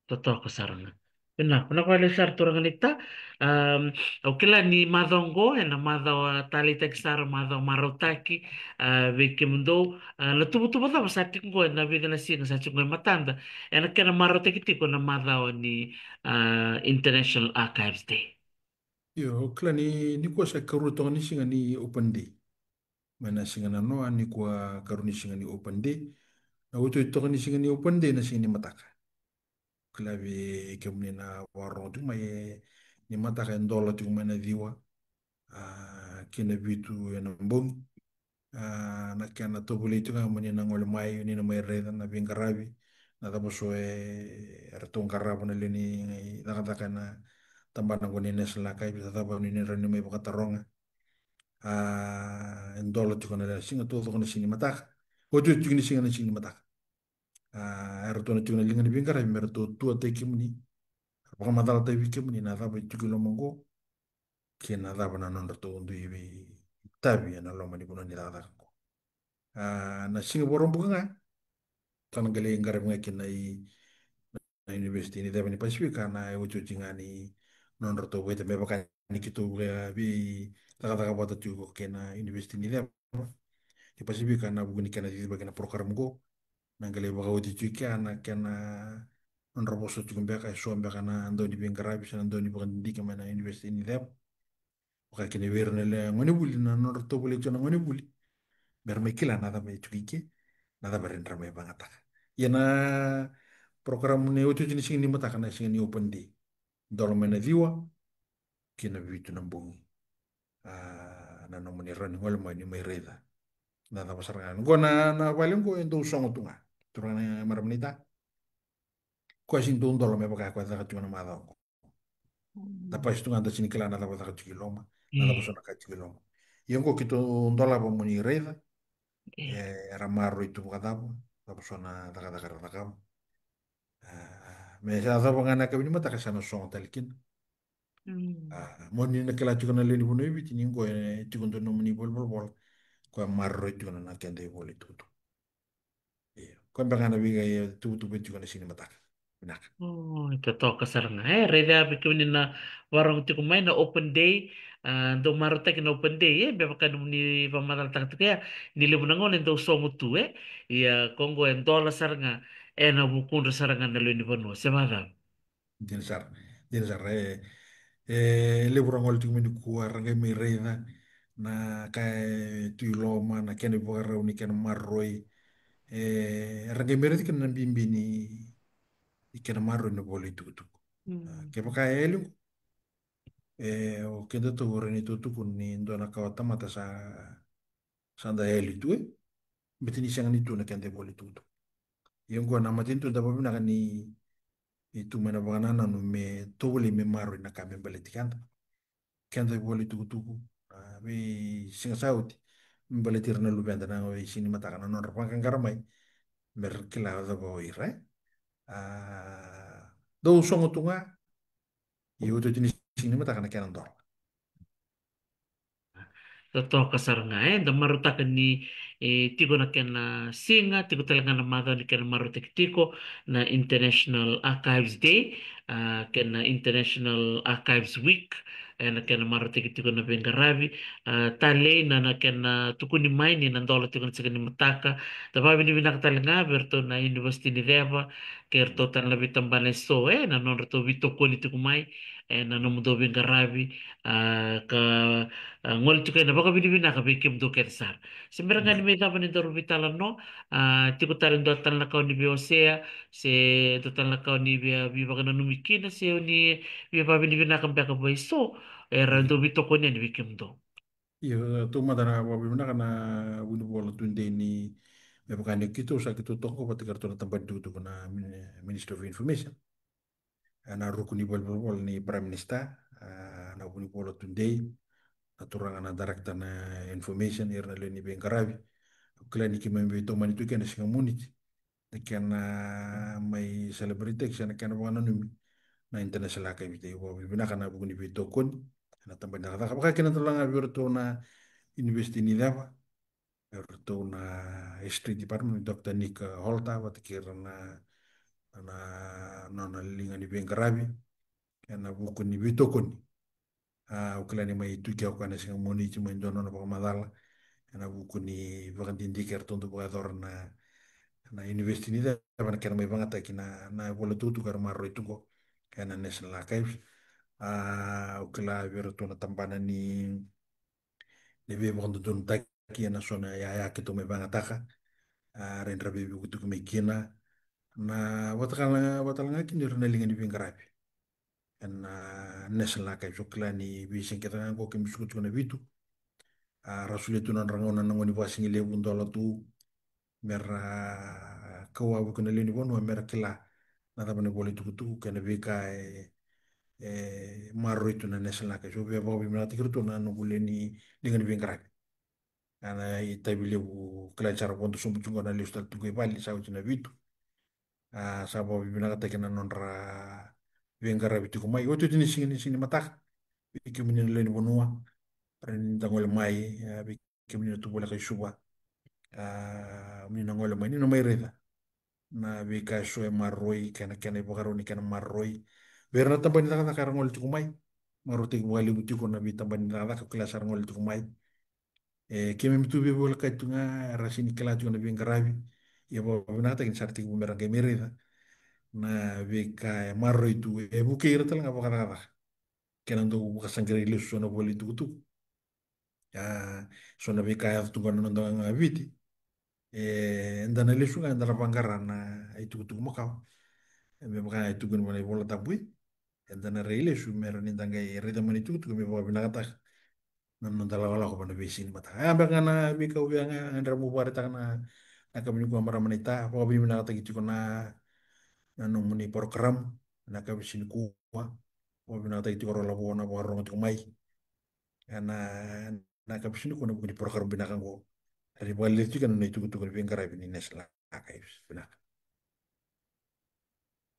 Totoka sara ga. Vinaka, vinaka vakalevu sara turaga naita. Am, au kila ni macawa oqo ena macawa taleitaki sara, macawa marautaki, a, vei kemudou. A, na tuvatuva cava sa tiko oqo ena vica na siga sa tiko oqo e matada, ena kena marautaki tiko na macawa ni, a, International Archives Day? Io, au kila ni, nikua sa ikarua toka ni siga ni open day. Mai na siga nanoa, nikua ikarua ni siga ni open day. Na iotioti toka ni siga ni open day na siga ni mataka. Kila vei kemuni na vakarorogo tiko mai, e, ni mataka e dola tiko mai na ciwa, a, ki na vitu ena bogi. A, na kena tovolei tiko ga mo ni na gole mai, ni na mai raica na veiqaravi, na cava so e, eratou qarava na lewe ni cakacaka ena tabana qo ni National Archives, na cava ni na rawa ni mai vakataroga. A, e dola tiko na siga taucoko na siga ni mataka. Iotioti tiko ni siga na siga ni mataka. A, eratou na tiko na liga ni veiqaravi me ratou tuataki kemuni, vakamacalataki vei kemuni na cava e tiko i loma qo, kei na cava na nodratou dui veitavi ena loma ni vanua ni cakacaka qo. A, na siga Vakaraubuka ga, ka na qai lai qaravi ga kina i, na University ni Ceva ni Pasifika, na iotioti ga ni nodratou vakaitavi me vaka ni keitou via veicakacaka vata tiko kei na University ni Ceva ni Pasifika ena vuku ni kena cicivaki na program qo. Na qai lai vakaoti tiko kea na kena nodra vosa tiko beka, e so beka na dau ni veiqaravi se na dau ni vakadidike mai na University ni Ceva. Vaka kina vei ira na lewe gonevuli, na nodra tovolei tiko na gonevuli me ra mai kila na cava e tiko i ke, na cava era dredre mai vakayagataka. Ia na program ni iotioti ni siga ni mataka na siga ni open day. Dola mai na ciwa ki na vitu na bogi. A, na nomuni rawa ni gole mai ni mai raica na cava sara ga. Qo na, na vale qo e dau sogo tu ga. Turaga na marama naita. Koya sega ni dau dola me vaka koya caka tiko na macawa qo. Mm. Da pasi tu ga, da sega ni kila na cava caka tiko i loma, na cava, mm, so na ka tiko i loma. Ia qo keitou dolava mo ni raica. E. E, era maroroi tu vakacava, cava so na cakacaka era cakava. A, me sa cava ga na yakavi ni mataka sa na sogo tale kina. Mm. A, mo ni na kila tiko na lewe ni vanua e Viti ni qo e tiko dua na nomuni valenivolavola, koya maroroi tiko na, na keda ivola itukutuku. Io. Koya beka ga na veika e tuvatuva tiko na siga ni mataka. Vinaka. O, e totoka sara ga. E, raica vei kemuni na vakarorogo tiko mai na open day. A, dou marautaki na open day, e, me vaka nomuni vakamacalataka tiko ya. Ni levu na gauna e dau sogo tu, e. Ia, ko qo e dola sara ga, e na vukudra sara ga na lewe ni vanua. Se vakacava? Dina sara. Dina sara. E, e levu ra gole tiko mai nikua, ra qai mai raica na ka e tu i loma, na kena ivakarau ni kena maroroi. E, ra qai mai raica kina na bibi ni, ni kena maroroi na vola itukutuku. Mm. A, kevaka e yali qo, e, o keda tou rawa ni tou tukuna ni dua na ka o tamata sa, sa da yali tu, e. Baleta ni sega ni tu na keda ivola itukutuku. Ia qo na matanitu da vakavinaka ni, ni tu mai na vakanananu me tovolei me maroroi na ka me baleti keda. Keda ivola itukutuku, a, veisiga sa oti, me baleti ira na luveda na veisiga ni mataka na nodra vaqaqara mai, me ra kila cava o ira, e. A, dou sogo tu ga, ia iotioti ni siga ni mataka na kena dola. Totoka sara ga, e, da marautaka ni, e, tiko na kena siga, tiko tale ga na macawa ni kena marautaki tiko na International Archives Day, a, kei na International Archives Week, e, na kena marautaki tiko na veiqaravi, a, talei na, na kena tukuni mai ni na dola tiko na siga ni mataka. Da vakavinavinaka tale ga vei iratou na University ni Ceva, kei iratou tale na veitabana eso, e, na nodratou veitokoni tiko mai, e, na nomudou veiqaravi, a, ka, a, gole tiko ena vakavinavinaka vei kemudou kece sara. Se bera ga ni mai cava ni daru veitalanoa, a, tiko tale dua tale na ka o ni veiwasea, se dua tale na ka o ni via, via vakananumi kina, se o ni via vakavinavinaka beka vei so, era dau veitokoni yani vei kemudou. Io, taumada na vakavinavinaka na Vunivola Tudei ni me vaka ni keitou sa keitou toka vata kei ratou na tabana itukutuku na Min-, Ministry of Information. Ena ruku ni valenivolavola ni Prime Minister, a, na Vunivola Tudei, na turaga na Director na Information, ira na lewe ni veiqaravi. Au kila ni keimami veitomani tu kina siga Moniti. Na kena mai celebrate-taki se na kena vakananumi na International Archives Day. Vakavinavinaka ena vuku ni veitokoni, na tabana ni cakacaka. Vaka kina tale ga vei iratou na University ni Ceva, iratou na History Department, Doctor Nick Holter, vata kei ira na, na nona liga ni veiqaravi, ena vuku ni veitokoni. A, au kila ni mai tuki au koya na siga Moniti mai dua nona vakamacala, ena vuku ni vakadidike eratou dau vakayacora na, na University ni Ceva na kena mai vagataki na, na ivola tukutuku era maroroi tu qo, ena National Archives. A, au kila vei iratou na tabana ni, ni veivakadodonutaki ena so na yaya keitou mai vagataka. A, ra dra veivuke tiko mai kina. Na vata kala, vata kala ga kina ira na liga ni veiqaravi ena National Archives, au kila ni veisiga kece ga qo keimami suka tiko na vitu. A, ra solia tu na nodra gauna na gone ni vakasigalevu dola tu, me ra kauwai vei ira na lewe ni vanua, me ra kila na cava na ivola itukutuku kei na veika e, e maroroi tu na National Archives. Au via vakavinavinakataki iratou na noqu lewe ni liga ni veiqaravi. A, na itavi levu, kila ni sa ra vodo sobu tiko qo na lesu tale tu qo i vale, sa oti na vitu. A, sa vakavinavinakataki na nodra veiqaravi tiko mai. Otioti ni siga ni, siga ni mataka. Vei kemuni na lewe ni vanua, rawa ni da gole mai, a, vei kemuni na tu voleka i Suva, a, muni na gole mai, ni na mai raica na veika eso e maroroi, kei na kena ivakarau ni kena maroroi. Vei ira na tabana ni cakacaka era gole tiko mai, marautaki vakalevu tiko na veitabana ni cakacaka, au kila sa ra gole tiko mai. E, keimami tu veivolekati tu ga, era sega ni kila tiko na veiqaravi. Ia vakavinavinakataki ni sa ra tekivu me ra qai mai raica na veika e maroroi tu, e vukei ira tale ga vakacakacaka. Kena dau vakasaqarai lesu so na vola itukutuku. A, so na veika e yaco tu qo na noda ga Viti. E, eda na lesu ga, eda na vaqara na itukutuku makawa. E, me vaka e tukuni mai na iVola Tabu, eda na rai lesu me rawa ni da qai raica mai na itukutuku me vakavinakataka na noda lakolako va na veisiga ni mataka. A, beka ga na veika au via ga, ga dra mu vakaraitaka na, na ka vei nikua, marama naita, vakavinavinakataki tiko na, na nomuni program, na ka vei siga nikua, vakavinavinakataki tiko Rolo Vou na vakarorogo tiko mai. Ena, na ka vei siga nikua ena vuku ni program vinaka qo. Ri vakaleti tiko na itukutuku ni veiqaravi ni National Archives. Vinaka.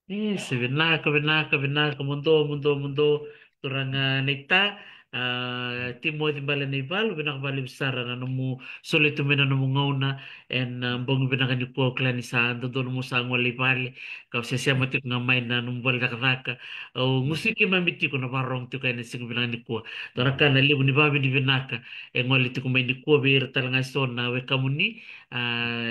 Io, se vinaka, vinaka, vinaka, muduo, muduo, muduo, turaga naita, A, Timoci Bale Naivalu, vinaka vakalevu sara na nomu solia tu mai na nomu gauna ena bogi vinaka nikua. Au kila ni sa dodonu mo sa gole i vale, kau se sema tiko ga mai na nomu vale cakacaka. Au gusu keimami tiko na varogo tiko ena siga vinaka nikua. Dua na ka na levu ni vavinavinaka e gole tiko mai nikua vei ira tale ga eso na wekamuni, a,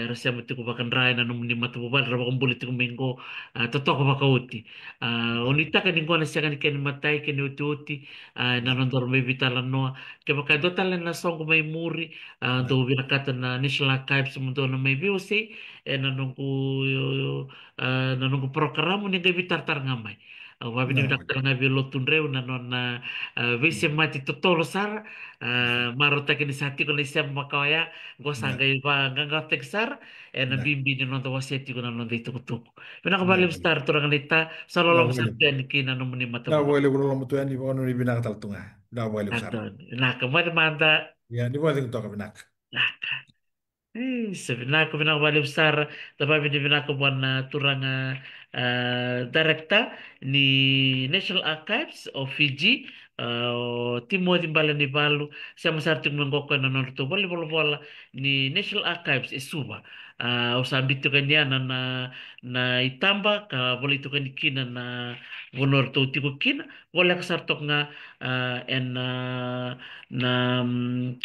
era sema tiko vakadra ena nomuni matavuvale, ra vakabula tiko mai qo, a, totoka vakaoti. A, o nuitaka ni qo na sega ni kena imatai, kena iotioti, a, ena nodaru mai veitalanoa. Kevaka e dua tale na soqo mai muri, a, dou vinakata na National Archives mo dou na mai veiwasei ena noqu, a, na noqu porokaramu, ni qai veitaratara ga mai. Au vavinavinaka tale ga vei Lotu Dreu na nona, a, veisemati totolo sara. A, marautaki ni sa tiko na isema vaka oya, qo sa qai vaqaqacotaki sara ena bibi ni noda wasea tiko na noda itukutuku. Vinaka vakalevu sara turaga naita, sa loloma sara tu yani ki na nomuni matavuvale. Vinaka vakalevu, loloma tu yani, vakanuinui vinaka tale tu ga. Vinaka vakalevu sara. Vinaka, moce mada. Ia, ni vakacegu toka, vinaka. Vinaka. E, sa vinaka, vinaka vakalevu sara. Da vavinavinaka vua na turaga, a, director ni National Archives of Fiji, a, o Timoci Bale Naivalu, sema sara tiko mai qo koya na nodratou valenivolavola ni National Archives e Suva. A, au sa biuta tiko yani na, na, na itaba ka volai tiko yani kina na vanua ratou tiko kina. Voleka sara toka ga, a, ena, a, na, mm,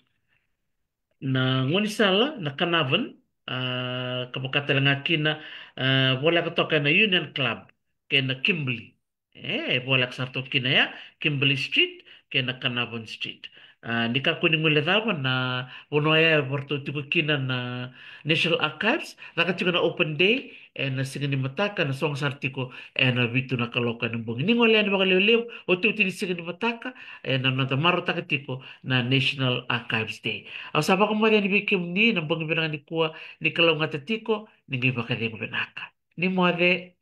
na gaunisala na Carnarvon, a, ka vaka tale ga kina, a, voleka toka ena Union Club kei na Kimberley. E, voleka sara toka kina ya, Kimberley Street kei na Carnarvon Street. A, ni kakua ni guilecava, na vanua ya e ratou tiko kina na National Archives, caka tiko na open day ena siga ni mataka, na sogo sara tiko ena vitu na kaloko ena bogi. Ni gole yani vakalevulevu, otioti ni siga ni mataka, ena noda marautaka tiko na National Archives Day. Au sa vakamoce yani vei kemuni na bogi vinaka nikua, ni kalougata tiko, ni qai vakacegu vinaka. Ni moce.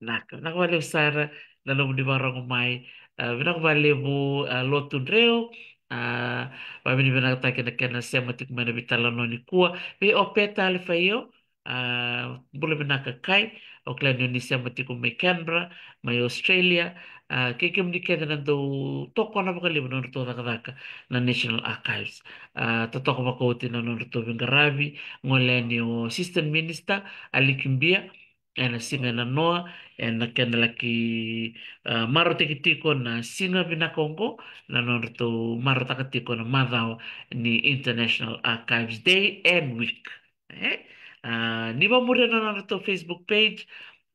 Vinaka, vinaka vakalevu sara na nomuni vakarorogo mai. A, vinaka vakalevu, a, Lotu Dreu. A, vavinavinakataki na kena sema tiko mai na veitalanoa nikua. Vei Opeta Alifaio, a, bula vinaka kai. Au kila ni o ni sema tiko mai Canberra, mai Australia. A, kei kemuni kece na dau tokona vakalevu na nodratou cakacaka na National Archives. A, totoka vakaoti na nodratou veiqaravi, gole yani o Assistant Minister Aliki Bia ena siga e nanoa, ena kena laki, a, marautaki tiko na siga vinaka oqo, na nodratou marautaka tiko na macawa ni International Archives Day and Week. E? A, ni vakamuria na nodratou Facebook page,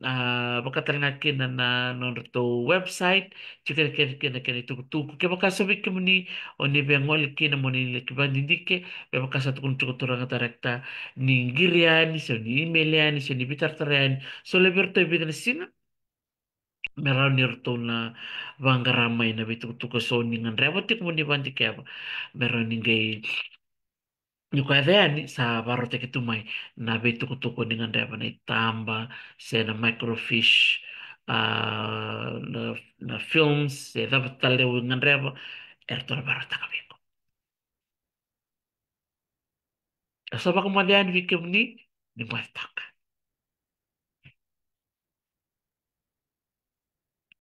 a, vaka tale ga kina na nodratou website, tiko kece kina na kena itukutuku. Kevaka so vei kemuni o ni via gole kina mo ni laki vakadidike, me vaka sa tukuna tiko turaga director, ni qiri yani, se ni email yani, se ni veitaratara yani, solia vei iratou e vica na siga me rawa ni ratou na vaqara mai na veitukutuku eso ni gadreva tiko mo ni vakadikeva, me rawa ni qai, ni ko yaco yani sa vakarautaki tu mai na veitukutuku ni gadreva, na itaba se na microfiche, a, na, na films, se cava tale o gadreva, eratou na vakarautaka vei iko. Au sa vakamoce yani vei kemuni, ni moce toka.